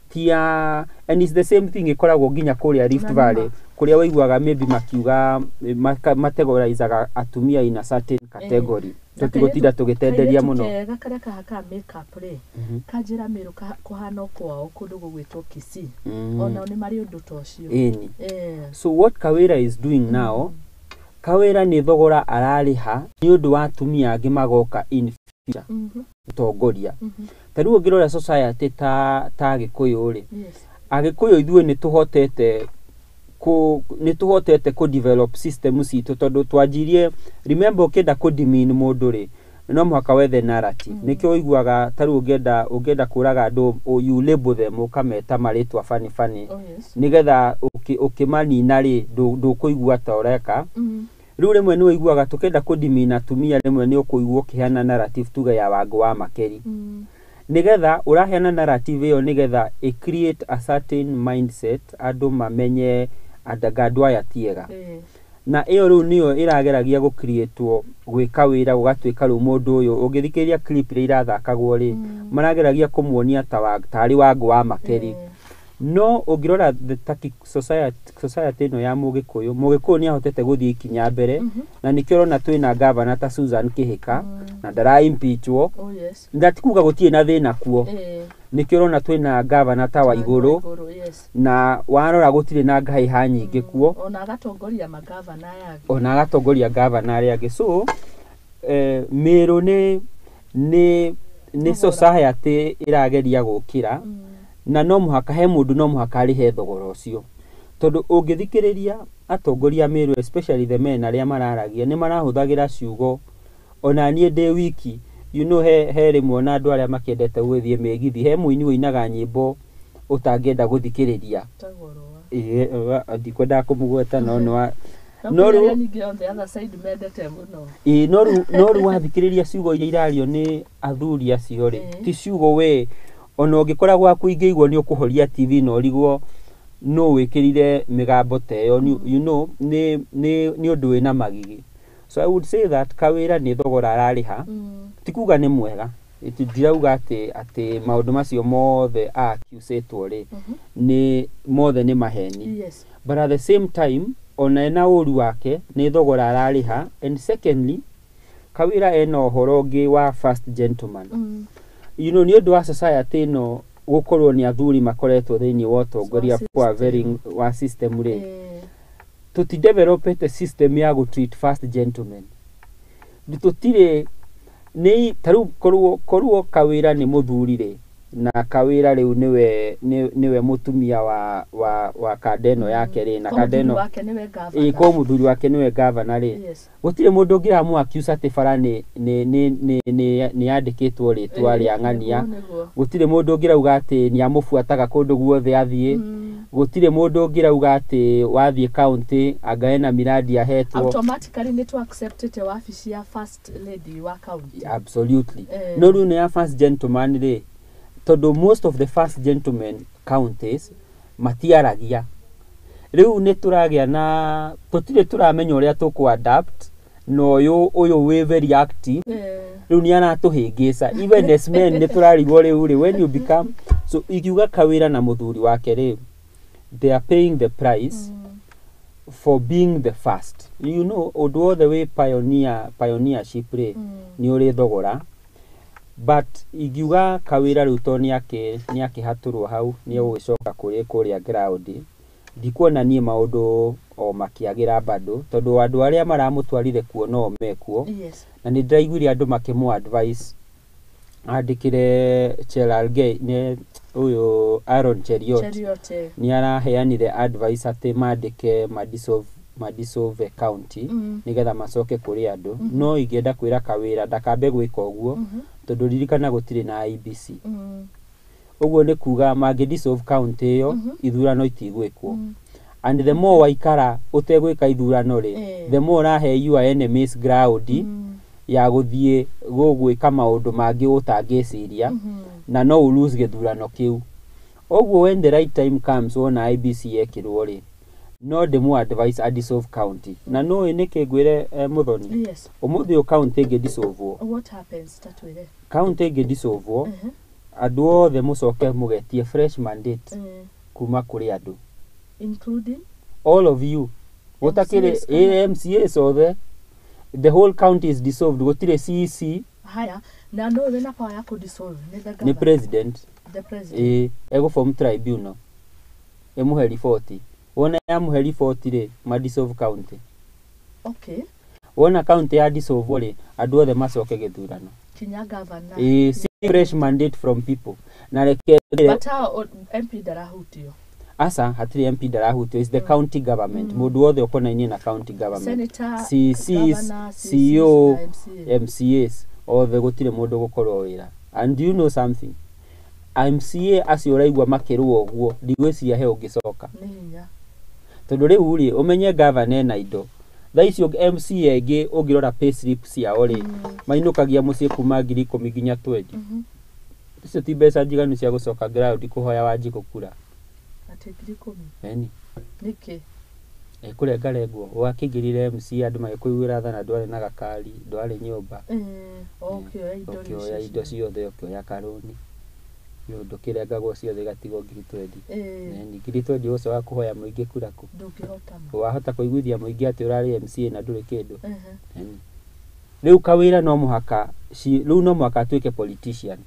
tia, and it's the same thing ĩkoragwo nginya kũrĩa Rift Na Valley, nĩma. Kũrĩa waiguaga maybe makiuga mategoreizaga atumia in a certain category. Tũtigũtinda tũgĩtenderia mũno. Kega karĩa kahakaga makeup rĩ, kanjĩra Meru kũhana o kwao kũndũ gũgwĩtwo Kisii. Onao nĩ marĩ ũndũ ta ũcio. Ĩni. Eh. So what Kawira is doing now, Kawira nĩ thogora ararĩha nĩ ũndũ wa atumia angĩ magoka in future gũtongoria. Ta rĩu ũngĩrora society ta Agĩkũyũ rĩ, Agĩkũyũ ithuĩ nĩ tũhotete kũ develop system citũ, tondũ twanjirie, remember, ũkĩenda kũ demean mũndũ rĩ, no mũhaka wethe narrative. Nĩkĩo ũiguaga ta rĩu ũngĩenda kũraga andũ, you label them, ũkameta marĩtwa bani bani, nĩgetha ũkĩmanina rĩ, ndũkũigua ta ũreka. Rĩu rĩmwe nĩ ũiguaga tũkĩenda kũdimina atumia, rĩmwe nĩ ũkũigua ũkĩheana narrative tuge ya Wangũ wa Makeri, nĩgetha ũraheana narrative ĩyo nĩgetha ĩ create a certain mindset, andũ mamenye anga andũ aya ti ega. Na ĩyo rĩu nĩyo ĩrageragia gũcreatwo gwĩka wĩra gũgatuĩka rĩu mũndũ ũyũ ũngĩthikĩrĩria clip iria irathakagwo rĩ, marageragia kũmuonia ta tarĩ Wangũ wa Makeri. No ũngĩrora the Turkey society ĩno ya mũgĩkũyũ, mũgĩkũyũ nĩ ahotete gũthiĩ ikinya mbere, na nĩkĩo ũrona twĩna gavana ta Susan Kĩhĩka na ndara impeachwo. Na ti kuga gũtirĩ na thĩna kuo. Nĩkĩo ũrona twĩna gavana ta Waigũrũ, na warora gũtirĩ na ngahĩha nyingĩ kuo. Ona agatongoria magavana aya angĩ. Ona agatongoria gavana arĩa angĩ. So Meru nĩ Thogora. society ĩrageria gũkĩra, na no mũhaka he mũndũ, no mũhaka arĩhe thogora ũcio, tondũ ũngĩthikĩrĩria atongoria Meru, especially the men arĩa mararagia, nĩ marahũthagĩra ciugo ona niĩ ndĩ wiki, he rĩmwe ona andũ arĩa makĩendete gũgĩthiĩ mĩgithi, he mũini ũinaga nyĩmbo ũtangĩenda gũthikĩrĩria. Tagwo Rũa. Ĩĩ, ndikwendaga kũmũgweta, no nĩ wa No no kũrĩ rĩu arĩa ningĩ on the other side mendete mũno. Ĩĩ, no rĩu wathikĩrĩria ciugo iria irario nĩ athuri acio rĩ, ti ciugo we ona ũngĩkora gwaku ingĩigua nĩ ũkũhoria TV na ũrigwo nũ wĩkĩrire mĩgambo ta ĩyo. Nĩ ũndũ wĩna magigi. So I would say that Kawĩra nĩ thogora ararĩha. Ti kuga nĩ mwega. Ndirauga atĩ maũndũ macio mothe accusĩtwo rĩ, nĩ mothe nĩ maheni, but at the same time, ona ena ũru wake, nĩ thogora ararĩha. And secondly, Kawĩra ena ũhoro ũngĩ wa first gentleman. Nĩ ũndũ wa society ĩno gũkorwo nĩ athuri makoretwo thĩinĩ wa ũtongoria Wa for a system. very wa system rĩ, tũtidevelopete system ya gũ treat first gentleman. Tũtirĩ nĩ ta rĩu korwo Kawĩra nĩ mũthuri rĩ, na Kawĩra rĩu nĩwe mũtumia wa kanda ĩno yake rĩ, na Ko kanda mũthuri ĩno wake nĩwe ĩ gavana. ko mũthuri wake nĩwe gavana rĩ, gũtirĩ mũndũ ũngĩramũ accuse atĩ bara nĩ yandĩkĩtwo rĩtwa rĩa ng'ania. Nĩguo, nĩguo. Gũtirĩ mũndũ ũngĩrauga atĩ nĩ amũbuataga kũndũ guothe athiĩ. Gũtirĩ mũndũ ũngĩrauga atĩ wathiĩ county anga ena miradi ahetwo. Automatically nĩ tũ acceptĩte wabici ya first lady wa county. Absolutely. Eh. No rĩu nĩ ya first gentleman rĩ, tondũ most of the first gentlemen counties matiaragia, rĩu nĩ tũragĩa na tũtirĩ tũramenya ũrĩa tũkũ adapt na ũyũ wĩ very active. Rĩu nĩ aratũhĩngĩca. Even as men nĩ tũrarigwo rĩu rĩ, when you become so, ingiuga Kawĩra na mũthuri wake rĩ, they are paying the price for being the first. Ũndũ wothe wĩ pioneership rĩ, nĩ ũrĩ thogora. But ingiuga Kawĩra rĩu to nĩ akĩhatũrwo hau, nĩ egũgĩcoka kũrĩ kũrĩa ground. Ndikuona niĩ maũndũ o makĩagĩra bado, tondũ andũ arĩa maramũtwarire kuo no mekuo. Na nĩ ndĩraiguire andũ makĩmũ advice andĩkĩre Cherargei, nĩ ũyũ Aaron Cheriot. Cheriot, eh. Nĩ araheanire advice atĩ mandĩke madissolve county nĩgetha macoke kũrĩ andũ. No ingĩenda kwĩra Kawĩra ndakambe gwĩka ũguo, tondũ ririkana gũtirĩ na IEBC. Ũguo nĩ kuga mangĩ dissolve county ĩyo, ithurano itigwĩkwo. And the more waikara ũtegwĩka ithurano rĩ, the more ũrahe your enemies ground. Ya gũthiĩ gũgwĩka maũndũ mangĩ ũtangĩciria na no ũ lose gĩthurano kĩu. Ũguo when the right time comes, wona IEBC yekĩrwo rĩ, no ndĩmũ advise a dissolve county. Na no ĩ nĩkĩ ngwĩre, Muthoni? Yes. Ũmũthĩ ũyũ county ĩngĩ dissolvwo, What happens? Tatwĩre. County ĩngĩ dissolvwo, andũ othe mũcoke mũgetie fresh mandate kuma kũrĩ andũ. Including All of you, gũtakĩrĩ MCAs kana? MCAs othe, the whole county is dissolved, gũtirĩ CEC. Haya, na no wĩna power ya kũdissolve nĩ the Nĩ governor? President. The president. Ĩĩ, egũform tribunal ĩmũhe riboti. Wona yamũhe riboti rĩ, ma dissolve county. Wona county ya dissolve rĩ, andũ othe macoke gĩthurano. Kinya governor? Ĩĩ, see, fresh mandate from people. Na reke But how MP ndarahutio? Aca, hatirĩ MP ndarahutio, is the county government. Mũndũ wothe ũkonainie na county government, Senator, CCs, governor, CCs CEO, na MCA. MCAs othe, gũtirĩ mũndũ gũkorwo wĩra. And do you know something? MCA acio ũraigua makĩrũa ũguo, ndigwĩciria he ũngĩcoka. Nĩ hinya. Tondũ rĩu rĩ, ũmenye gavana ena indo thaa icio. MCA ĩngĩ ũngĩrora pay slip ciao rĩ, mainũkagia mũciĩ kuma 10,000 nginya 20. Icio ti mbeca njiganu cia gũcoka ground kũhoya Wanjikũ kura. Atĩ 10,000? Eni. Nĩkĩ? Ĩkũrengarengwo wakĩingĩrire MCA, andũ magĩkũiguĩra tha na ndwarĩ na gakari, ndwarĩ nyũmba. Ũkĩoya indo rĩu. Ũkĩoya icio indo ciothe. Ciothe ũkĩoya karũni nĩ ũndũ kĩrengagwo ciothe igatigwo 20,000. Eni, 20,000 ũgũcoka kũhoya mũingĩ kura kũ? Ndũngĩhota ma. Wahota kũiguithia mũingĩ atĩ ũrarĩ MCA na ndũrĩ kĩndũ? Eni. Rĩu kawĩra no mũhaka rĩu no mũhaka atuĩke politician,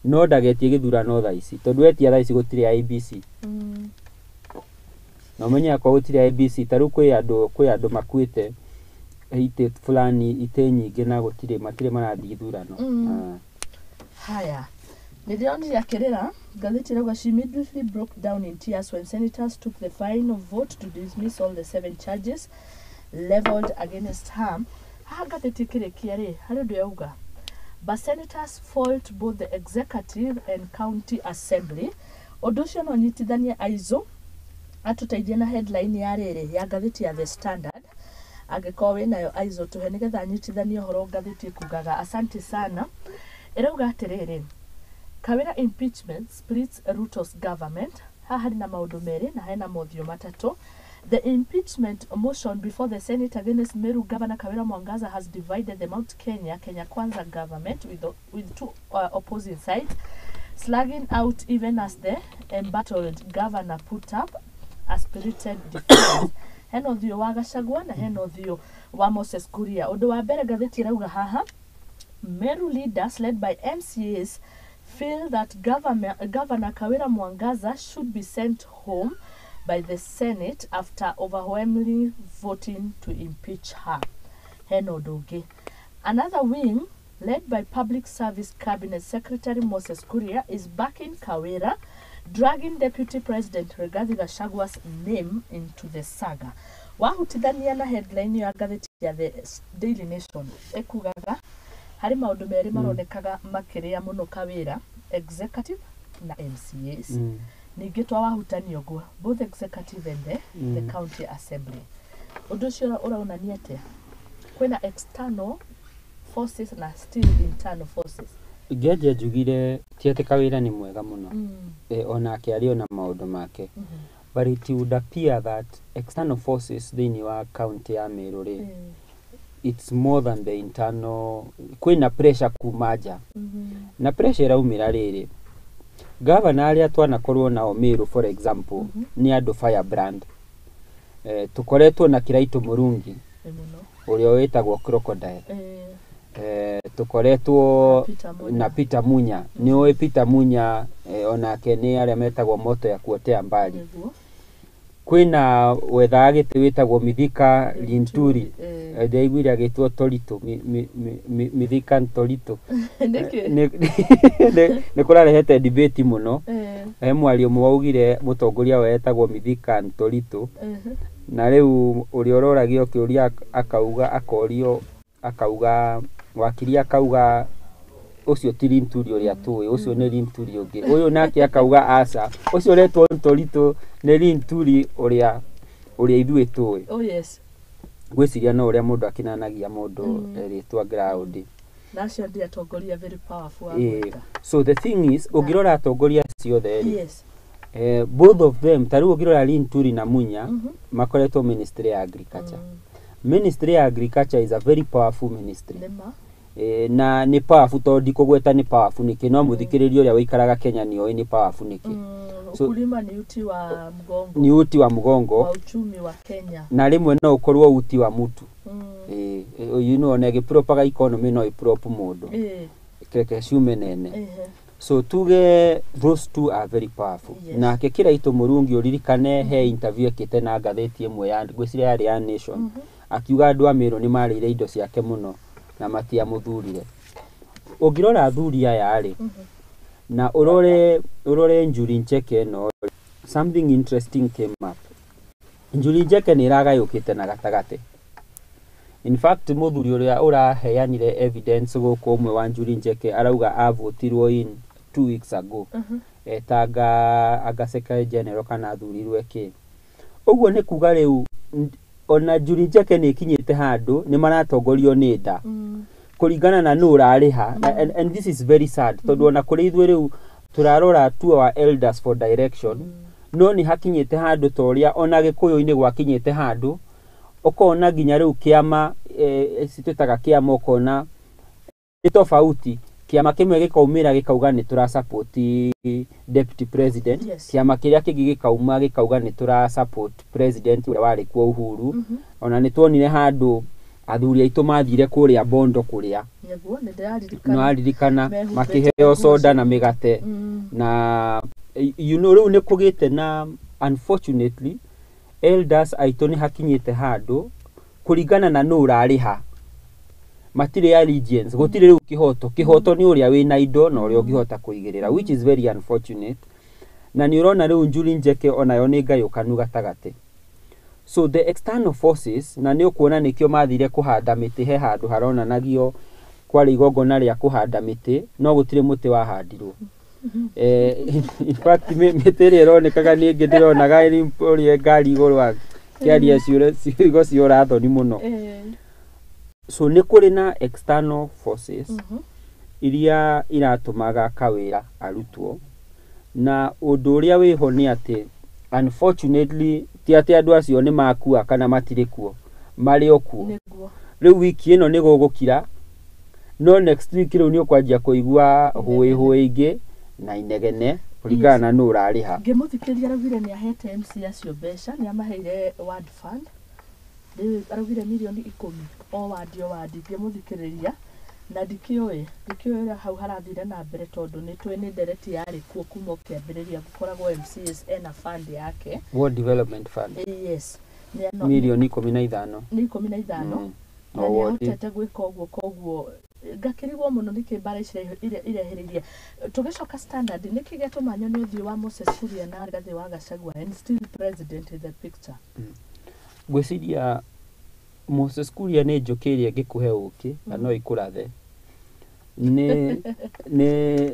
no ndagetie gĩthurano thaa ici, tondũ etia thaa ici gũtirĩ IEBC. Na ũmenye akorwo gũtirĩ IEBC, ta rĩu kwĩ andũ makuĩte itĩ fulani, itĩ nyingĩ, na gũtirĩ matirĩ marathiĩ ithurano. Ah. Haya, nĩndĩronire akĩrĩra. Ngathĩti ĩrauga she immediately broke down in tears when senators took the final vote to dismiss all the seven charges leveled against her. Haha ngathĩti ĩkĩrĩkia rĩ, harĩ ũndũ yauga, "But senators fault both the executive and county assembly." Ũndũ ũcio no nyitithanie, aizo atũteithie na headline ya rĩrĩ ya ngathĩti ya The Standard. Angĩkorwo wĩnayo, aizo, tũhe nĩgetha nyitithanie ũhoro ngathĩti ĩkugaga. Asante sana. Ĩrauga atĩrĩrĩ, "Kawira impeachment splits Ruto's government." Haha harĩ na maũndũ merĩ na hena mothiũ matatũ. The impeachment motion before the Senate against Meru Governor Kawira Mwangaza has divided the Mount Kenya Kenya Kwanza government with two opposing sides slugging out even as the embattled governor put up a spirited defense. Hena ũthiũ wa Gachagua na hena ũthiũ wa Moses Kuria. Ũndũ wa mbere ngathĩti ĩrauga haha, Meru leaders led by MCAs feel that Governor Kawira Mwangaza should be sent home by the Senate after overwhelmingly voting to impeach her. Hena ũndũ ũngĩ. Another wing led by Public Service Cabinet Secretary Moses Kuria is backing Kawira, dragging Deputy President Rigathi Gachagua's name into the saga. Wahutithania na headline ya ngathĩti ya The Daily Nation, ĩkugaga harĩ maũndũ merĩ maronekaga makĩrĩa mũno Kawĩra, executive na MCAs. Ningĩ twawahutania ũguo, both executive and the county assembly. Ũndũ ũcio ũraonania atĩa? Kwĩna external forces na still internal forces. Ngĩanjia njugire ti atĩ kawĩra nĩ mwega mũno. Onake arĩ ona maũndũ make, but it would appear that external forces thĩinĩ wa county ya Meru rĩ, it's more than the internal. Kwĩna pressure kuma nja, na pressure ĩraumĩra rĩrĩ, gavana arĩa twanakorwo nao Meru, for example, nĩ andũ firebrand. Tũkoretwo na Kiraitũ Mũrungi, Nĩ mũno. Ũrĩa wĩtagwo Crocodile. Tũkoretwo Peter Munya. Na Peter Munya. Nĩ ũĩ Peter Munya, onake nĩ arĩa metagwo moto ya kuotea mbali. Kwĩna wethaga gĩtĩ wĩtagwo Mithika Linturi. Ndĩraiguire agĩtwo Torito, Mithika Torito. Nĩkĩ? Nĩ kũrarehete debate mũno. He mwario ũmwe waugire mũtongoria we etagwo Mithika Torito, na rĩu ũrĩa ũroragio kĩũria akauga, akorio, akauga, wakiri akauga ũcio ti Linturi ũrĩa tũĩ, ũcio nĩ Linturi ũngĩ. Ũyũ nake akauga aca, ũcio ũretwo Torito nĩ Linturi ũrĩa ithuĩ tũĩ. Oh yes. Ngwĩciria no ũrĩa mũndũ akinanagia mũndũ rĩtwa ground. Na acio ndi atongoria very powerful wa gwĩka. So the thing is, ũngĩrora atongoria acio othe rĩ, Yes. Both of them, ta rĩu ũngĩrora Linturi na Munya, makoretwo ministry ya agriculture. Ministry ya agriculture is a very powerful ministry. Nĩma. Na nĩ powerful tondũ ndikũgweta nĩ powerful nĩkĩ, no mũthikĩrĩria ũrĩa ũikaraga Kenya nĩ oĩ nĩ powerful nĩkĩ. So- Ukulima ni uti wa mgongo Nĩ uti wa mũgongo wa uchumi wa Kenya. Na rĩmwe no ũkorwo uti wa mutu. You know, ona ĩgĩpropaga economy no ĩprop mũndũ. Reke ciume nene. So tuge those two are very powerful. Nake Kiraito Mũrungi, ũririkane he interview ekĩte na ngathĩti ĩmwe ya, ngwĩciria yarĩ ya Nation, akiuga andũ a Meru nĩ marĩire indo ciake mũno na matiamũthurire. Ũngĩrora athuri aya rĩ, na ũrore Njuri Ncheke ĩno rĩ, something interesting came up. Njuri Ncheke nĩ ĩragayũkĩte na gatagatĩ. In fact, mũthuri ũrĩa ũraheanire evidence gũkũ, ũmwe wa Njuri Ncheke, arauga avotirwo in 2 weeks ago etanga anga secretary general kana athurirwe kĩ. Ũguo nĩ kuga rĩu ona Njuri Ncheke nĩ ĩkinyĩte handũ nĩ maratongorio nĩ nda kũringana na nũ ũrarĩha. And this is very sad, tondũ ona kũrĩ ithuĩ rĩu tũrarora to our elders for direction, no nĩ hakinyĩte handũ ta ũrĩa ona gĩkũyũ-inĩ gwakinyĩte handũ ũkona nginya rĩu kĩama, twĩtaga kĩama, ũkona nĩ tofauti. Kĩama kĩmwe gĩkaumĩra gĩkauga nĩ tũra support deputy president. Kĩama kĩrĩa kĩngĩ gĩkauma gĩkauga nĩ tũra support president ũrĩa warĩ kuo, Uhuru. Ona nĩ tuonire handũ athuri aitũ mathire kũrĩa Bondo kũrĩa Nĩguo nĩ ndĩraririkana. Nĩwaririkana Mehumbĩte makĩheo nguo soda na mĩgate. Na rĩu nĩ kũgĩte na, unfortunately, elders aitũ nĩ hakinyĩte handũ kũringana na nũ ũrarĩha matirĩ allegiance, gũtirĩ rĩu kĩhoto. Kĩhoto nĩ ũrĩa wĩna indo na ũrĩa ũngĩhota kũigĩrĩra, which is very unfortunate. Na nĩ ũrona rĩu Njuri Njeke onayo nĩ ngayũkanu gatagatĩ. So the external forces, na nĩ ũkuona nĩkĩo mathire kũhanda mĩtĩ, he handũ haronanagio kwarĩ igongona rĩa kũhanda mĩtĩ, no gũtirĩ mũtĩ wahandirwo. In fact, mĩtĩ ĩrĩa ĩronekaga nĩ ĩngĩ ndĩronaga ĩrĩ ũrĩa ngari igũrũ akĩaria ciugo cia ũrathoni mũno. So nĩ kũrĩ na external forces iria iratũmaga kawĩra arutwo. Na ũndũ ũrĩa wĩho nĩ atĩ, unfortunately, ti atĩ andũ acio nĩ makua kana matirĩ kuo, marĩ o kuo. Rĩu wiki ĩno nĩ gũgũkira, no next week rĩu nĩ ũkwanjia kũigua hũĩ hũĩ ingĩ na inegene kũringana na nũ ũrarĩha. Ngĩmũthikĩrĩria araugire nĩ ahete MC acio mbeca, nĩ amaheire ward fund. Rĩu araugire mirioni 10 o wandi o wandi. Ngĩmũthikĩrĩria na ndikĩũĩ ũrĩa hau harathire na mbere, tondũ nĩ tũĩ nĩ ndereti yarĩ kuo kuma ũkĩambĩrĩria gũkoragwo MCAs ena fund yake. Ward Development Fund. Yes. Mirioni 15. Nĩ 15. Na O nĩ ward. ahotete gwĩka ũguo, koguo ngakĩrigwo mũno nĩkĩ mbara ici irehereirie. Tũgĩcoka Standard, nĩkĩ gĩatũma nyone ũthiũ wa Moses Kuria na Rigathĩ wa Gachagua and still president in the picture? Ngwĩciria Moses Kuria nĩ njũkĩ ĩrĩa ĩngĩkũhe ũkĩ na no ĩkũrathe nĩ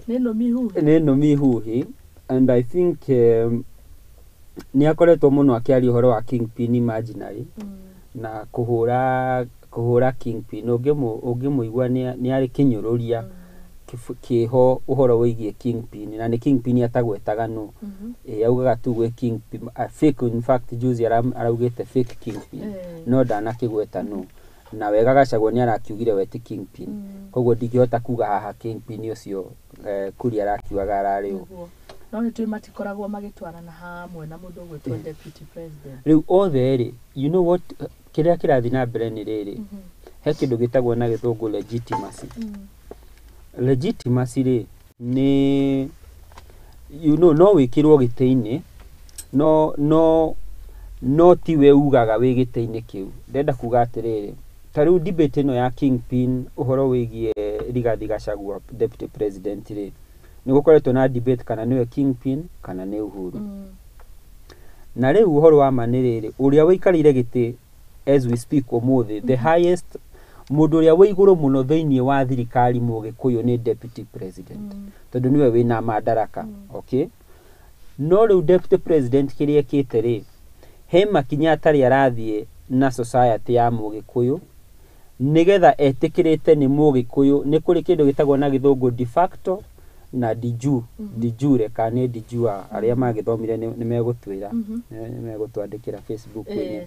Nĩ nũmi huhi. Nĩ nũmi huhi, and I think nĩ akoretwo mũno akĩaria ũhoro wa kingpin imaginary na kũhũra kingpin. Ũngĩmũigua nĩ arĩ kĩnyũrũria kĩho ũhoro wĩgiĩ kingpin, na nĩ kingpin atagwetaga nũ. Augaga tu gwĩ kingpin, fake. In fact, juzi araugĩte fake kingpin, no ndanakĩgweta nũ. Na wega Gachagua nĩ arakiugire we ti kingpin, koguo ndingĩhota kuga haha kingpin ũcio, Kuria arakiugaga ararĩ ũ. Nĩguo. No nĩ tũĩ matikoragwo magĩtwarana hamwe na mũndũ ũgwĩtwo deputy president. Rĩu othe rĩ, you know what, kĩrĩa kĩrathiĩ na mbere nĩ rĩrĩ, he kĩndũ gĩtagwo na gĩthũngũ legitimacy. Legitimacy rĩ, nĩ no wĩkĩrwo gĩtĩ-inĩ, no tiwe ugaga wĩ gĩtĩ-inĩ kĩu. Ndĩrenda kuga atĩrĩrĩ, ta rĩu debate ĩno ya kingpin, ũhoro wĩgiĩ Rigathi Gachagua deputy president rĩ, nĩ gũkoretwo na debate kana nĩwe kingpin kana nĩ Uhuru. Na rĩu ũhoro wa ma nĩ rĩrĩ, ũrĩa ũikarĩire gĩtĩ as we speak ũmũthĩ, the highest, mũndũ ũrĩa wĩ igũrũ mũno thĩinĩ wa thirikari mũgĩkũyũ nĩ deputy president, tondũ nĩwe wĩna madaraka. Okay, no rĩu deputy president kĩrĩa ekĩte rĩ, he makinya atarĩ arathiĩ. na society ya Mũgĩkũyũ nĩgetha etĩkĩrĩte nĩ Mũgĩkũyũ. Nĩ kũrĩ kĩndũ gĩtagwo na gĩthũngũ de facto na de jure, de jure kana nĩ de jure, arĩa magĩthomire nĩ megũtwĩra, nĩ megũtwandĩkĩra Facebook-inĩ.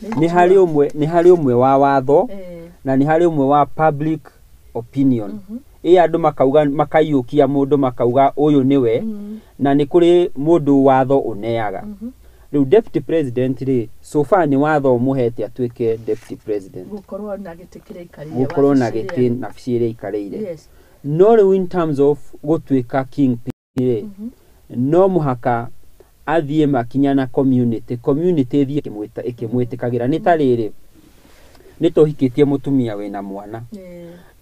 Nĩ harĩ ũmwe, nĩ harĩ ũmwe wa watho na nĩ harĩ ũmwe wa public opinion. Ĩ andũ makauga, makaiyũkia mũndũ makauga ũyũ nĩwe, na nĩ kũrĩ mũndũ watho ũneaga. Rĩu deputy president rĩ, so far nĩ watho ũmũhete atuĩke deputy president, gũkorwo na gĩtĩ kĩrĩa aikarĩire, gũkorwo na wabici gĩtĩ ĩrĩa- na wabici ĩrĩa aikarĩire. No rĩu in terms of gũtuĩka kingpin rĩ, no mũhaka athiĩ makinya na community ĩthiĩ ĩkĩmwĩtĩkagĩra. Nĩ ta rĩrĩ, nĩ tũhikĩtie mũtumia wĩna mwana,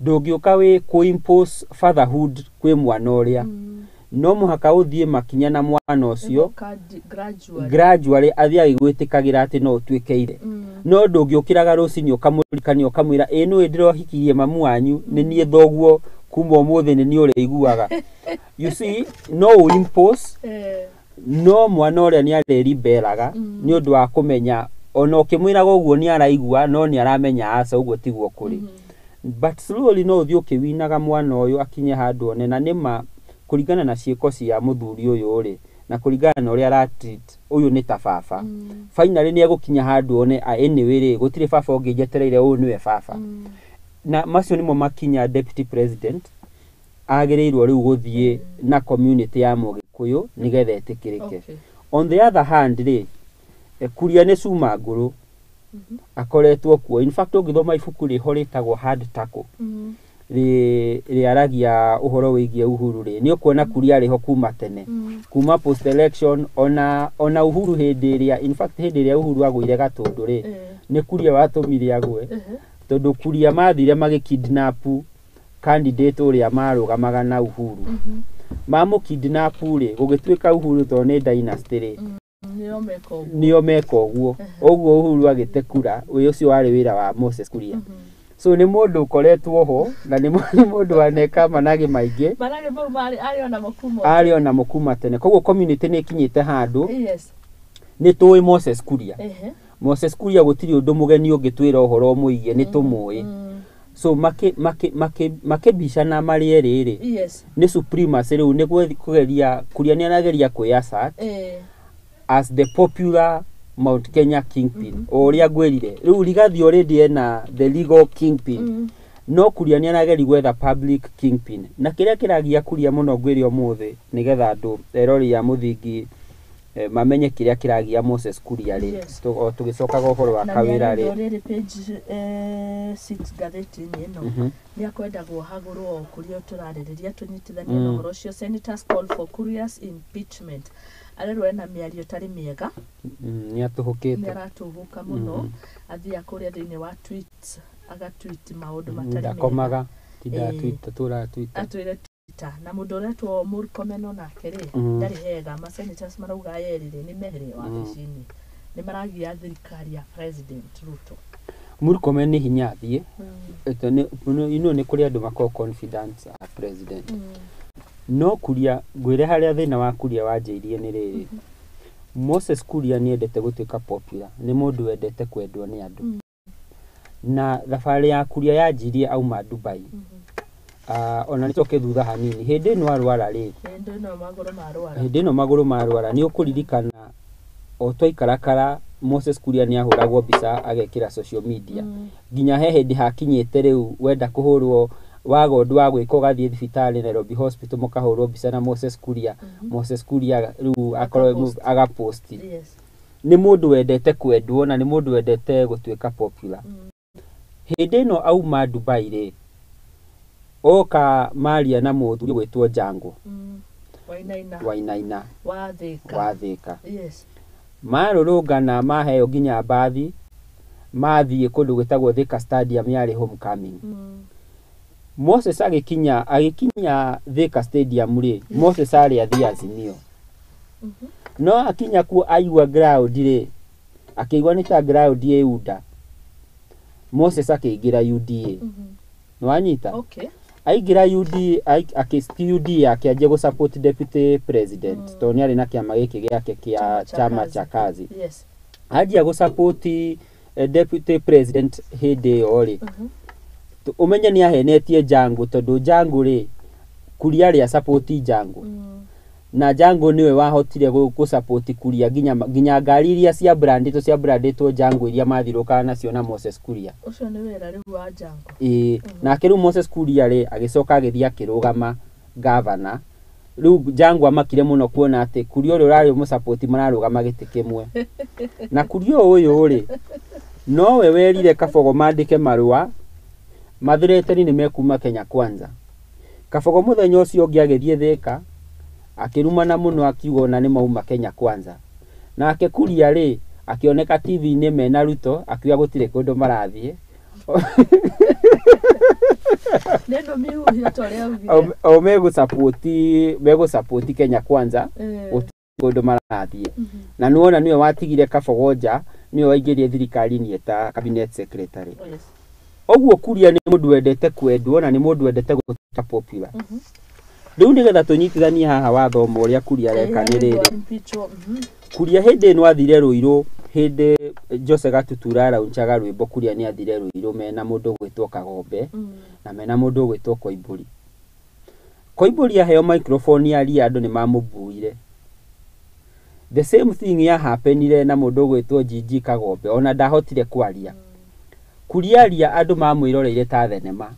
ndũngĩũka wĩ kũ-impose fatherhood kwĩ mwana ũrĩa. No mũhaka ũthiĩ makinya na mwana ũcio Ĩgoka gradually. Gradually athiĩ agĩgwĩtĩkagĩra atĩ no ũtuĩke ithe. No ndũngĩũkĩraga rũcinĩ ũkamũririkania ũkamwĩra, ĩ nĩũĩ ndĩrohikirie mamu wanyu, nĩ niĩ thoguo kuma ũmũthĩ, nĩ niĩ ũrĩiguaga. You see, no ũ impose, no mwana ũrĩa nĩ arĩriberaga nĩ ũndũ wa kũmenya ona ũkĩmwĩraga ũguo nĩ araigua, no nĩ aramenya aca, ũguo tiguo kũrĩ. But slowly no ũthiĩ ũkĩwinaga mwana ũyũ akinye handũ one. Na nĩma kũringana na ciĩko cia mũthuri ũyũ rĩ, na kũringana na ũrĩa aratreat ũyũ nĩ ta baba, finally nĩ egũkinya handũ one, "Ah, anyway rĩ, gũtirĩ baba ũngĩ njetereire, ũyũ nĩwe baba." Na macio nĩmo makinya deputy president agĩrĩirwo rĩu gũthiĩ na community ya Mũgĩkũyũ nĩgetha ĩtĩkĩrĩke. On the other hand rĩ, Kuria nĩ cuma ngũrũ, akoretwo kuo. In fact, ũngĩthoma ibuku rĩho rĩtagwo Hard Tackle, rĩaragia ũhoro wĩgiĩ Uhuru rĩ, nĩ ũkuona Kuria rĩho kuma tene, kuma post election, ona Uhuru hĩndĩ ĩrĩa, in fact hĩndĩ ĩrĩa Uhuru agũire Gatũndũ rĩ, nĩ Kuria watũmire agwe, tondũ Kuria mathire magĩkidnap candidate ũrĩa marũgamaga na Uhuru. Mamũkidnap rĩ, gũgĩtuĩka Uhuru tondũ nĩ dynasty rĩ, Nĩo meka ũguo. Nĩo meka ũguo. Ũguo Uhuru agĩte kura, wĩ ũcio warĩ wĩra wa Moses Kuria. So nĩ mũndũ ũkoretwo ho na nĩ mũndũ waneka managĩ maingĩ. Managĩ mau marĩ arĩ ona kuma Arĩ ona kuma tene. Koguo community nĩ ĩkinyĩte handũ nĩ tũĩ Moses Kuria. Moses Kuria gũtirĩ ũndũ mũgeni ũngĩtwĩra ũhoro ũmũigie, nĩ tũmũĩ. So makĩbicana marĩ erĩ rĩ, nĩ supremacy rĩu nĩ kũgeria, Kuria nĩ arageria kwĩassert as the popular Mount Kenya kingpin, o ũrĩa ngwĩrire rĩu Rigathi already ena the legal kingpin, no Kuria nĩ arageria gwetha public kingpin. Na kĩrĩa kĩragia Kuria mũno ngwĩre ũmũthĩ, nĩgetha andũ erori ya mũthingi mamenye kĩrĩa kĩragia Moses Kuria rĩ, o tũgĩcokaga ũhoro wa Na Kawĩra nĩ rĩ, rĩrĩ page 6 ngathĩti-inĩ ĩno, nĩ akwendagwo hagũrwo o kũrĩa tũrarĩrĩria tũnyitithanie na ũhoro ũcio. Senators call for Kuria's impeachment. Arerwo ena mĩario ĩtarĩ mĩega. Nĩ atũhũkĩte. Nĩ aratũgũka mũno, athiaga kũrĩa thĩinĩ wa tweets agatweet maũndũ matarĩ mega. Ndakomaga tinda Twitter, tũraga Twitter. Atwĩre Twitter. Na mũndũ ũretwo Murkomen onake rĩ, ndarĩ hega. Ma senators marauga erĩ rĩ nĩ mehere wabici-inĩ, nĩ maragia thirikari ya President Ruto. Murkomen nĩ hinya athiĩ. Ĩto nĩ kũrĩ andũ makoragwo confident a president. No Kuria, ngwĩre harĩa thĩna wa Kuria wanjĩirie nĩ rĩrĩ, Moses Kuria nĩ endete gũtuĩka popular, nĩ mũndũ wendete kwendwo nĩ andũ. Na thabarĩ ya Kuria yanjirie auma Dubai. Ona nĩ coke thutha hanini, hĩndĩ ĩno arwara rĩ, Hĩndĩ ĩno magũrũ marwara. Hĩndĩ ĩno magũrũ marwara, nĩ ũkũririkana o twaikarakara Moses Kuria nĩ ahũragwo mbica agekĩra social media, nginya he hĩndĩ hakinyĩte rĩu wenda kũhũrwo waga ũndũ wa gwĩka ũgathiĩ thibitarĩ Nairobi Hospital mũkahũrwo mbica na Moses Kuria. Moses Kuria rĩu akorwo Agapost. agaposti. Nĩ mũndũ wendete kwendwo na nĩ mũndũ wendete gũtuĩka popular. Hĩndĩ ĩno auma Dubai rĩ, oka maria na mũthuri gwĩtwo Jango. Wainaina. Wainaina. Wa Thĩka. Wa Thĩka. Marũrũngana maheo nginya mbathi mathiĩ kũndũ gwĩtagwo Thika Stadium, yarĩ homecoming. Moses agĩkinya Thika Stadium rĩ, Moses arĩ athiĩ Azimio, no akinya kuo aigua ground rĩ, akĩigua nĩ ta ground ĩ UDA. Moses akĩingĩra UDA. Nĩwanyita? Okay. Aingĩra UDA, akĩ UDA akĩanjia gũ support deputy president, tondũ nĩ arĩ na kĩama gĩkĩ gĩake kĩa Chama cha Chama Kazi. cha Kazi. Anjia gũ support deputy president hĩndĩ ĩyo rĩ, ũmenye nĩ ahenetie Jango, tondũ Jango rĩ, Kuria rĩ support Jango, na Jango nĩwe wahotire gũ support Kuria nginya ngari iria cia brandĩtwo, cia brandĩtwo Jango, iria mathirũkaga nacio na Moses Kuria. Ũcio nĩ wĩra rĩu wa Jango. Ĩĩ, nake rĩu Moses Kuria rĩ, agĩcoka agĩthiĩ akĩrũgama gavana. Rĩu Jango amakire mũno kuona atĩ Kuria ũrĩa ũrarĩ mũsapoti mararũgama gĩtĩ kĩmwe. Na Kuria ũyũ rĩ, nowe werire Kabogo mandĩke marũa mathireteni nĩ mekuma Kenya Kwanza. Kabogo mũthenya ũcio ũngĩ agĩthiĩ Thĩka, akĩrumana mũno, akiuga ona nĩ mauma Kenya Kwanza. Nake Kuria rĩ, akĩoneka TV-inĩ mena Ruto, akiuga gũtirĩ kũndũ marathiĩ. Nĩ nũmi huhia ta ũrĩa augire. O megũsapoti Kenya Kwanza, gũtirĩ kũndũ marathiĩ. Na nĩwona nĩwe watigire Kabogo nja, nĩwe waingĩrie thirikari-inĩ ta cabinet secretary. Ũguo Kuria nĩ mũndũ wendete kwendwo na nĩ mũndũ wendete gũtuĩka popular. Rĩu nĩgetha tũnyitithanie haha wathoma ũrĩa Kuria areka nĩ rĩrĩ. Impeachwo. Kuria hĩndĩ ĩno athire Rũirũ, hĩndĩ Jose Gatutura araunchaga rwĩmbo, Kuria nĩ athire Rũirũ mena mũndũ ũgwĩtwo Kagombe na mena mũndũ ũgwĩtwo Koimbũri. Koimbũri aheo microphone aria, andũ nĩ mamũbuire. The same thing ya happenire na mũndũ ũgwĩtwo Gigi Kagombe, ona ndahotire kwaria. Kuria aria, andũ mamwĩroreire ta thenema.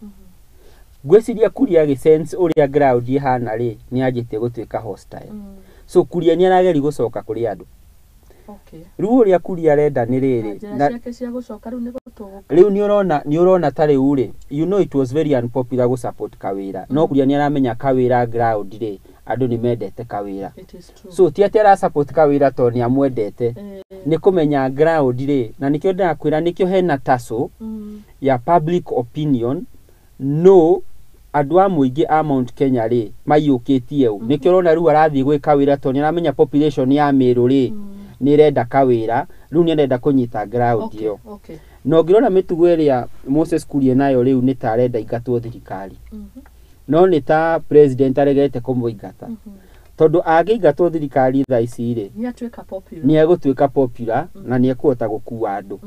Ngwĩciria Kuria agĩ sense ũrĩa ground ĩhana rĩ, nĩ anjĩtie gũtuĩka hostile. So Kuria nĩ arageria gũcoka kũrĩ andũ. Rĩu ũrĩa Kuria arenda nĩ rĩrĩ, Njĩra na ciake cia gũcoka rĩu nĩ gũtũgũka. Rĩu nĩ ũrona ta rĩu rĩ, you know it was very unpopular gũ support Kawĩra, no Kuria nĩ aramenya Kawĩra ground rĩ, andũ nĩ mendete Kawĩra. It is true. So ti atĩ ara support Kawĩra tondũ nĩ amwendete, nĩ kũmenya ground rĩ, na nĩkĩo ndĩrakwĩra nĩkĩo hena tussle ya public opinion. No andũ a mũingĩ a Mount Kenya rĩ, maiyũkĩtie ũ, nĩkĩo ũrona rĩu arathiĩ gwĩ Kawĩra, tondũ nĩ aramenya population ya Mĩrũ rĩ, nĩ ĩrenda Kawĩra. Rĩu nĩ arenda kũnyita ground ĩyo. Na ũngĩrora mĩtugo ĩrĩa Moses Kuria nayo rĩu, nĩ ta arenda ingatwo thirikari, no nĩ ta president aregete kũmũingata, tondũ angĩingatwo thirikari thaa ici rĩ, Nĩ atuĩka popular. Nĩ egũtuĩka popular na nĩ ekũhota gũkua andũ.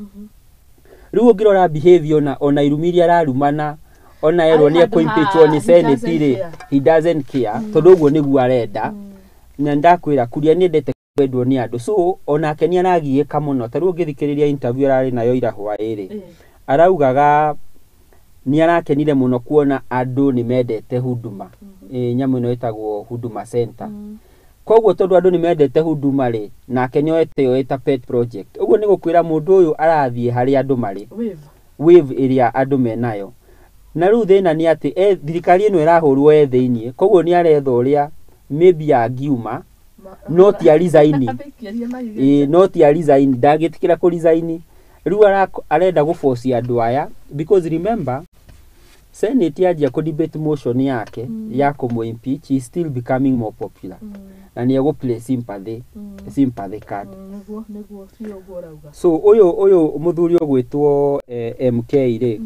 Rĩu ũngĩrora behavior ona irumi iria ararumana, ona erwo Arĩ nĩ handũ ekũ-impeachwo nĩ he Senate doesn't rĩ, care. He doesn't care, tondũ ũguo nĩguo arenda. Na ndakwĩra Kuria nĩ endete kwendwo nĩ andũ, so onake nĩ aragiĩka mũno. Ta rĩu ũngĩthikĩrĩria interview ararĩ nayo ira hwaĩ-rĩ, araugaga nĩ arakenire mũno kuona andũ nĩ mendete Huduma, nyamũ ĩno ĩtagwo Huduma Center. Koguo tondũ andũ nĩ mendete Huduma rĩ, nake nĩ oete yo ĩta pet project. Ũguo nĩ gũkwĩra mũndũ ũyũ arathiĩ harĩa andũ marĩ, Wave. Wave ĩrĩa andũ menayo. Na rĩu thĩna nĩ atĩ thirikari ĩno ĩrahũrwo e thĩiniĩ, koguo nĩ aretha ũrĩa maybe angiuma, no ti a resign. Athikĩrie mahiga. Ĩĩ, no ti a resign, ndangĩtĩkĩra kũ resign. Rĩu arenda gũforce andũ aya, because remember Senate yanjia kũ debate motion yake ya kũmũ impeach, he is still becoming more popular na nĩ egũ play sympathy card. Nĩguo biũ ũguo ũrauga. So ũyũ mũthuri ũgwĩtwo MK rĩ,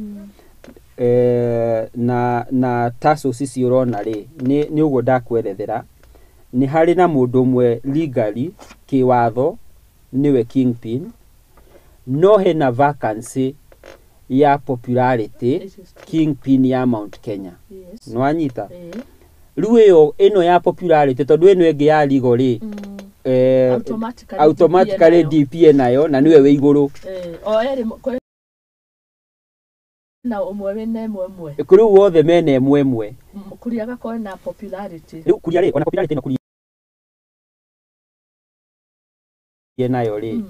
na tussles ici ũrona rĩ, nĩ ũguo ndakwerethera, nĩ harĩ na mũndũ ũmwe legally, kĩwatho nĩwe kingpin, no hena vacancy ya popularity. It is true. Kingpin ya Mount Kenya. Yes. Nĩ wanyita? Ĩĩ. Rĩu ĩyo ĩno ya popularity, tondũ ĩno ĩngĩ ya legal rĩ, Automatically automatically DP DP nayo na nĩwe wĩ igũrũ. O erĩ kwĩ na ũmwe wĩna ĩmwe ĩmwe. Rĩu wothe mena ĩmwe ĩmwe. Kuria agakorwo na popularity. Rĩu Kuria rĩ, ona popularity ĩno Kuria nayo rĩ,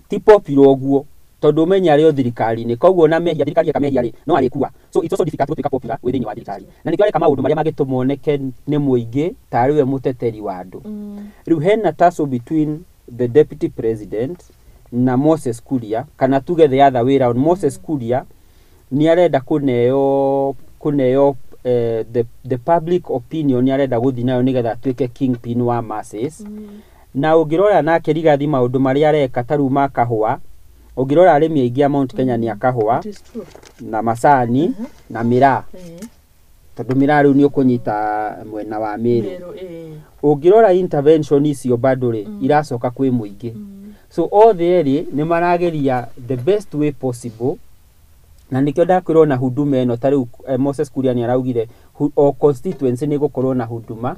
ti popular ũguo, tondũ ũmenye arĩ o thirikari-inĩ, koguo na mehia thirikari eka mehia rĩ, no arĩkua. So it's also difficult gũtuĩka popular wĩ thĩinĩ wa thirikari, na nĩkĩo areka maũndũ marĩa mangĩtũma oneke nĩ mũingĩ tarĩ we mũteteri wa andũ. Rĩu hena tussle between the deputy president na Moses Kuria, kana tuge the other way round. Moses Kuria nĩ arenda kũneo the public opinion, nĩ arenda gũthiĩ nayo nĩgetha atuĩke kingpin wa masses. Na ũngĩrora nake Rigathi, maũndũ marĩa areka ta rĩu ma kahũa, ũngĩrora arĩmi aingĩ a Mount Kenya nĩ a kahũa It is true. na macani na mĩraa, tondũ mĩraa rĩu nĩ ũkũnyita mwena wa Mĩrũ. Mĩrũ, ĩĩ. Ũngĩrora intervention icio bado rĩ, iracoka kwĩ mũingĩ. So othe erĩ nĩ marageria the best way possible, na nĩkĩo ndakwĩrwo na Huduma ĩno. Ta rĩu Moses Kuria nĩ araugire o constituency nĩ gũkorwo na Huduma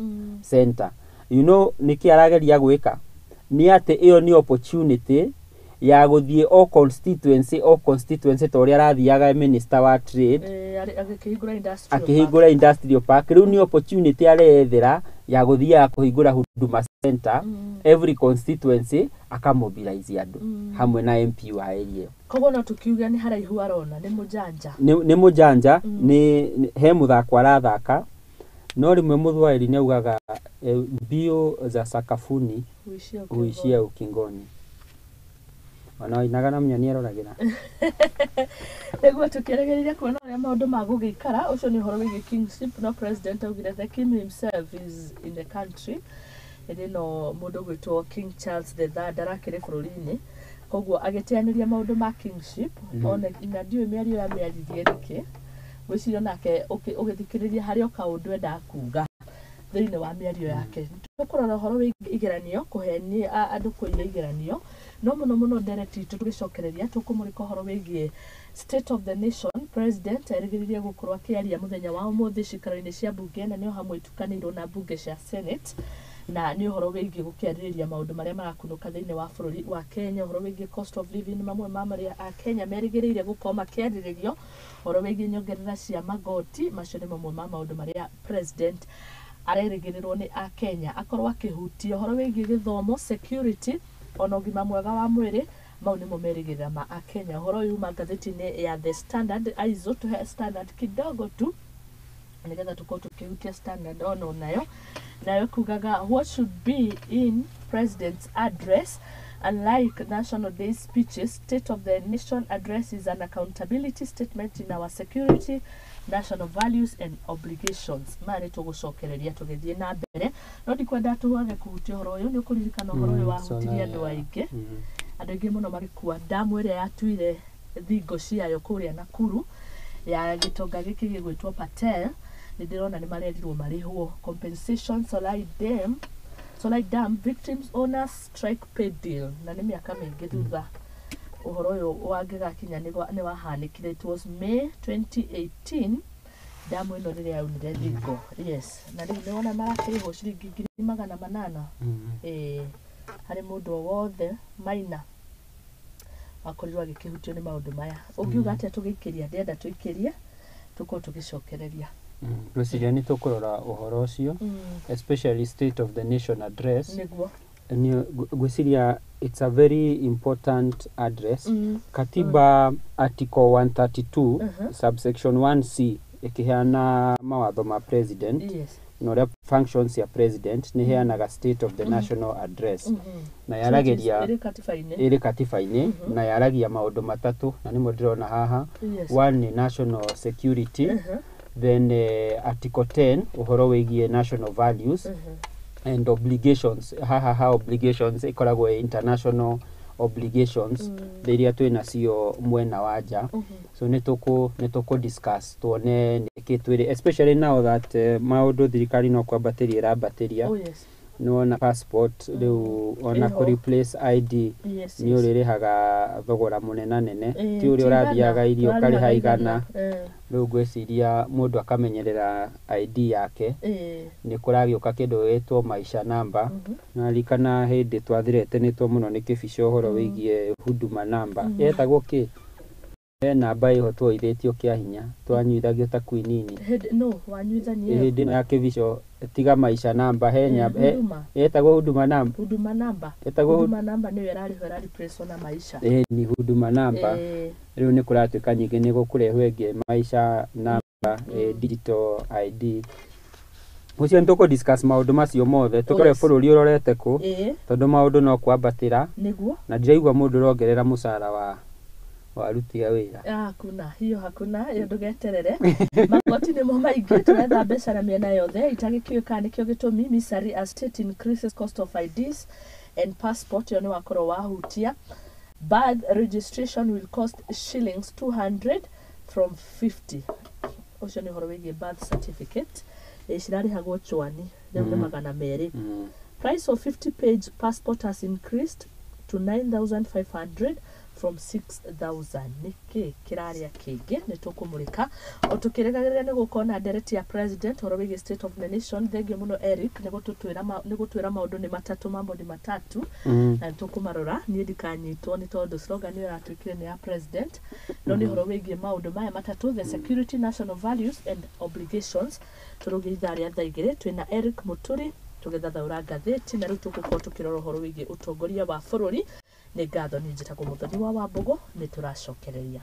Center. Nĩkĩ arageria gwĩka nĩ atĩ ĩyo nĩ opportunity ya gũthiĩ o constituency, o constituency, ta ũrĩa arathiaga minister wa trade agĩkĩhingũra industrial park. Akĩhingũra industrial park. Rĩu nĩ opportunity arethera ya gũthiaga kũhingũra Huduma Center every constituency, akamobilize andũ hamwe na MP wa area ĩyo. Koguo no tũkiuge nĩ haraihu arona, nĩ mũjanja. Nĩ mũjanja. Nĩ he mũthako arathaka, no rĩmwe mũthwaĩri nĩ augaga mbio za sakafuni huishia huishia ukingoni. Ona wainaga na mũnya aroragĩra. Nĩguo tũkĩrĩgĩrĩria kuona ũrĩa maũndũ magũgĩikara. Ũcio nĩ ũhoro wĩgiĩ kingship. No president augire the king himself is in the country. Hĩndĩ ĩno mũndũ ũgwĩtwo King Charles the Third arakĩrĩ bũrũri-inĩ, koguo agĩteanĩria maũndũ ma kingship. Ona na ndiũĩ mĩario ya mĩaririe nĩkĩ, ngwĩciria nake ũgĩthikĩrĩria harĩ o kaũndũ endaga kuga thĩinĩ wa mĩario yake. Tũkũrora ũhoro wĩgiĩ igeranio, kũhenia andũ, kũiya igeranio, no mũno mũno ndereti itũ tũgĩcokereria tũkũmũrĩka ũhoro wĩgiĩ state of the nation. President erĩgĩrĩrie gũkorwo akĩaria mũthenya wa ũmũthĩ cikaro-inĩ cia mbunge, na nĩo hamwe itukanĩirwo na mbunge cia Senate, na nĩ ũhoro wĩgiĩ gũkĩarĩrĩria maũndũ marĩa marakunũka thĩinĩ wa bũrũri wa Kenya. Ũhoro wĩgiĩ cost of living, mamwe ma marĩa Akenya merĩgĩrĩire gũkorwo makĩarĩrĩrio, ũhoro wĩgiĩ nyongerera cia magoti, macio nĩ mamwe ma maũndũ marĩa president arerĩgĩrĩrwo nĩ Akenya akorwo akĩhutia. Ũhoro wĩgiĩ gĩthomo, security, ona ũgima mwega wa mwĩrĩ, mau nĩmo merĩgĩrĩra ma Akenya. Ũhoro ũyũ uma ngathĩti-inĩ ya The Standard. Aizo tuhe Standard kidogo tu nĩgetha tũkorwo tũkĩhutia Standard ono nayo. Nayo kugaga, what should be in president's address? Unlike National Day speeches, State of the Nation Address is an accountability statement in our security, national values and obligations. Maya nĩ tũgũcokereria tũgĩthiĩ na mbere, no ndikwenda tũage kũhutia ũhoro ũyũ. Nĩ ũkũririkana ũhoro ũyũ wahutirie andũ aingĩ, andũ aingĩ mũno magĩkua. Ndamu ĩrĩa yatuire thingo ciayo kũrĩa Nakuru ya gĩtonga gĩkĩ gĩgwĩtwo Patel, nĩ ndĩrona nĩ marerirwo marĩhwo compensation. Solai Dam, Solai Dam victims owners strike pay deal, na nĩ mĩaka mĩingĩ thutha ũhoro ũyũ wangĩgakinya nĩ wahanĩkire. It was May 2018 damu ĩno rĩrĩa yaunire thingo. Yes, na rĩu nĩwona marakĩrĩhwo ciringi 800,000 harĩ mũndũ o wothe maina wakorirwo agĩkĩhutio nĩ maũndũ maya. Ũngiuga atĩa tũgĩikĩria? Ndĩrenda tũikĩrie tũkorwo tũgĩcokereria. Ngwĩciria nĩ tũkũrora ũhoro ũcio, especially State of the Nation Address. Ngwĩciria it's a very important address. Katiba article 132 subsection 1C ĩkĩheana mawatho ma president na ũrĩa functions ya president, nĩ heanaga State of the National Address na yaragĩria ĩrĩ katiba-inĩ. Ĩrĩ katiba-inĩ, na yaragia maũndũ matatũ na nĩmo ndĩrona haha. One nĩ national security, then article 10 ũhoro wĩgiĩ national values and obligations. Haha ha obligations ĩkoragwo ĩ international obligations iria twĩ nacio mwena wa nja. So nĩ tũkũ discuss tuone nĩkĩ twĩrĩ, especially now that maũndũ thirikari no kwambatĩria ĩrambatĩria. Nĩwona passport rĩu ona Ĩho. kũ replace ID nĩ ũrĩrĩhaga thogora mũnenanene, ti ũrĩa ti ũrathiaga igana, irio ũkarĩha tũrarĩhaga igana. Rĩu ngwĩciria mũndũ akamenyerera ID yake. Nĩ kũragĩũka kĩndũ gĩgwĩtwo Maisha Namba. Naririkana hĩndĩ twathiretenĩtwo mũno nĩ kĩbica ũhoro wĩgiĩ Huduma Namba. Yetagwo kĩ? He namba ĩho tuoithĩtio kĩa hinya, twanyuithagio ta kwinini. Hĩndĩ no wanyuithania ĩyo? Hĩndĩ ya kĩbico, tiga Maisha Namba, he Huduma. yetagwo Huduma Namba. Huduma Namba. Yetagwo Huduma Namba nĩyo ĩrarĩhwo, ĩrareplacewo na Maisha. Ĩ, ni Huduma Namba. Rĩu nĩ kũratuĩka nyingĩ nĩ gũkũrehwo ĩngĩ Maisha Namba, digital ID. Ũcio nĩ tũkũ discuss maũndũ macio mothe, tũkore bũrũri ũrorete kũ, tondũ maũndũ no kwambatĩra. Na ndiraigua mũndũ ũrongerera mũcara wa aruti a wĩra. Ah, hakuna hiyo, hakuna hiyo, ndũgeterere. Magoti nĩmo maingĩ, tũretha mbeca na mĩena yothe itagĩkĩũĩ kana nĩkĩo gĩtũmi. Misari as state increases cost of IDs and passport, ĩyo nĩ wakorwo wahutia. Birth registration will cost shillings 200 from 50. Ũcio nĩ ũhoro wĩgiĩ birth certificate. Cirarĩhagwo chwani, rĩu nĩ 200. Price of 50 page passport has increased to 9,500 from 6,000. Nĩkĩ kĩrarĩa kĩngĩ nĩ tũkũmũrĩka o tũkĩrĩgagĩrĩra nĩ gũkorwo na ndereti ya president ũhoro wĩgiĩ state of the nation. Thengiũ mũno Eric nĩ gũtũtwĩra nĩ gũtwĩra maũndũ nĩ matatũ mambo nĩ matatu na nĩ tũkũmarora. Niĩ ndikanyitwo nĩ tondũ slogan ĩyo ĩratuĩkire nĩ ya president, no nĩ ũhoro wĩgiĩ maũndũ maya matatũ, the security, national values and obligations. Tũrũgĩ ithaa rĩa thaa 2 twĩna Eric Mũturi tũgĩthathaũra ngathĩti, na rĩu tũgũkorwo tũkĩrora ũhoro wĩgiĩ ũtongoria wa bũrũri. Nĩ ngatho, niĩ njĩtagwo Mũthoni wa Wambũgũ, nĩ tũracokereria.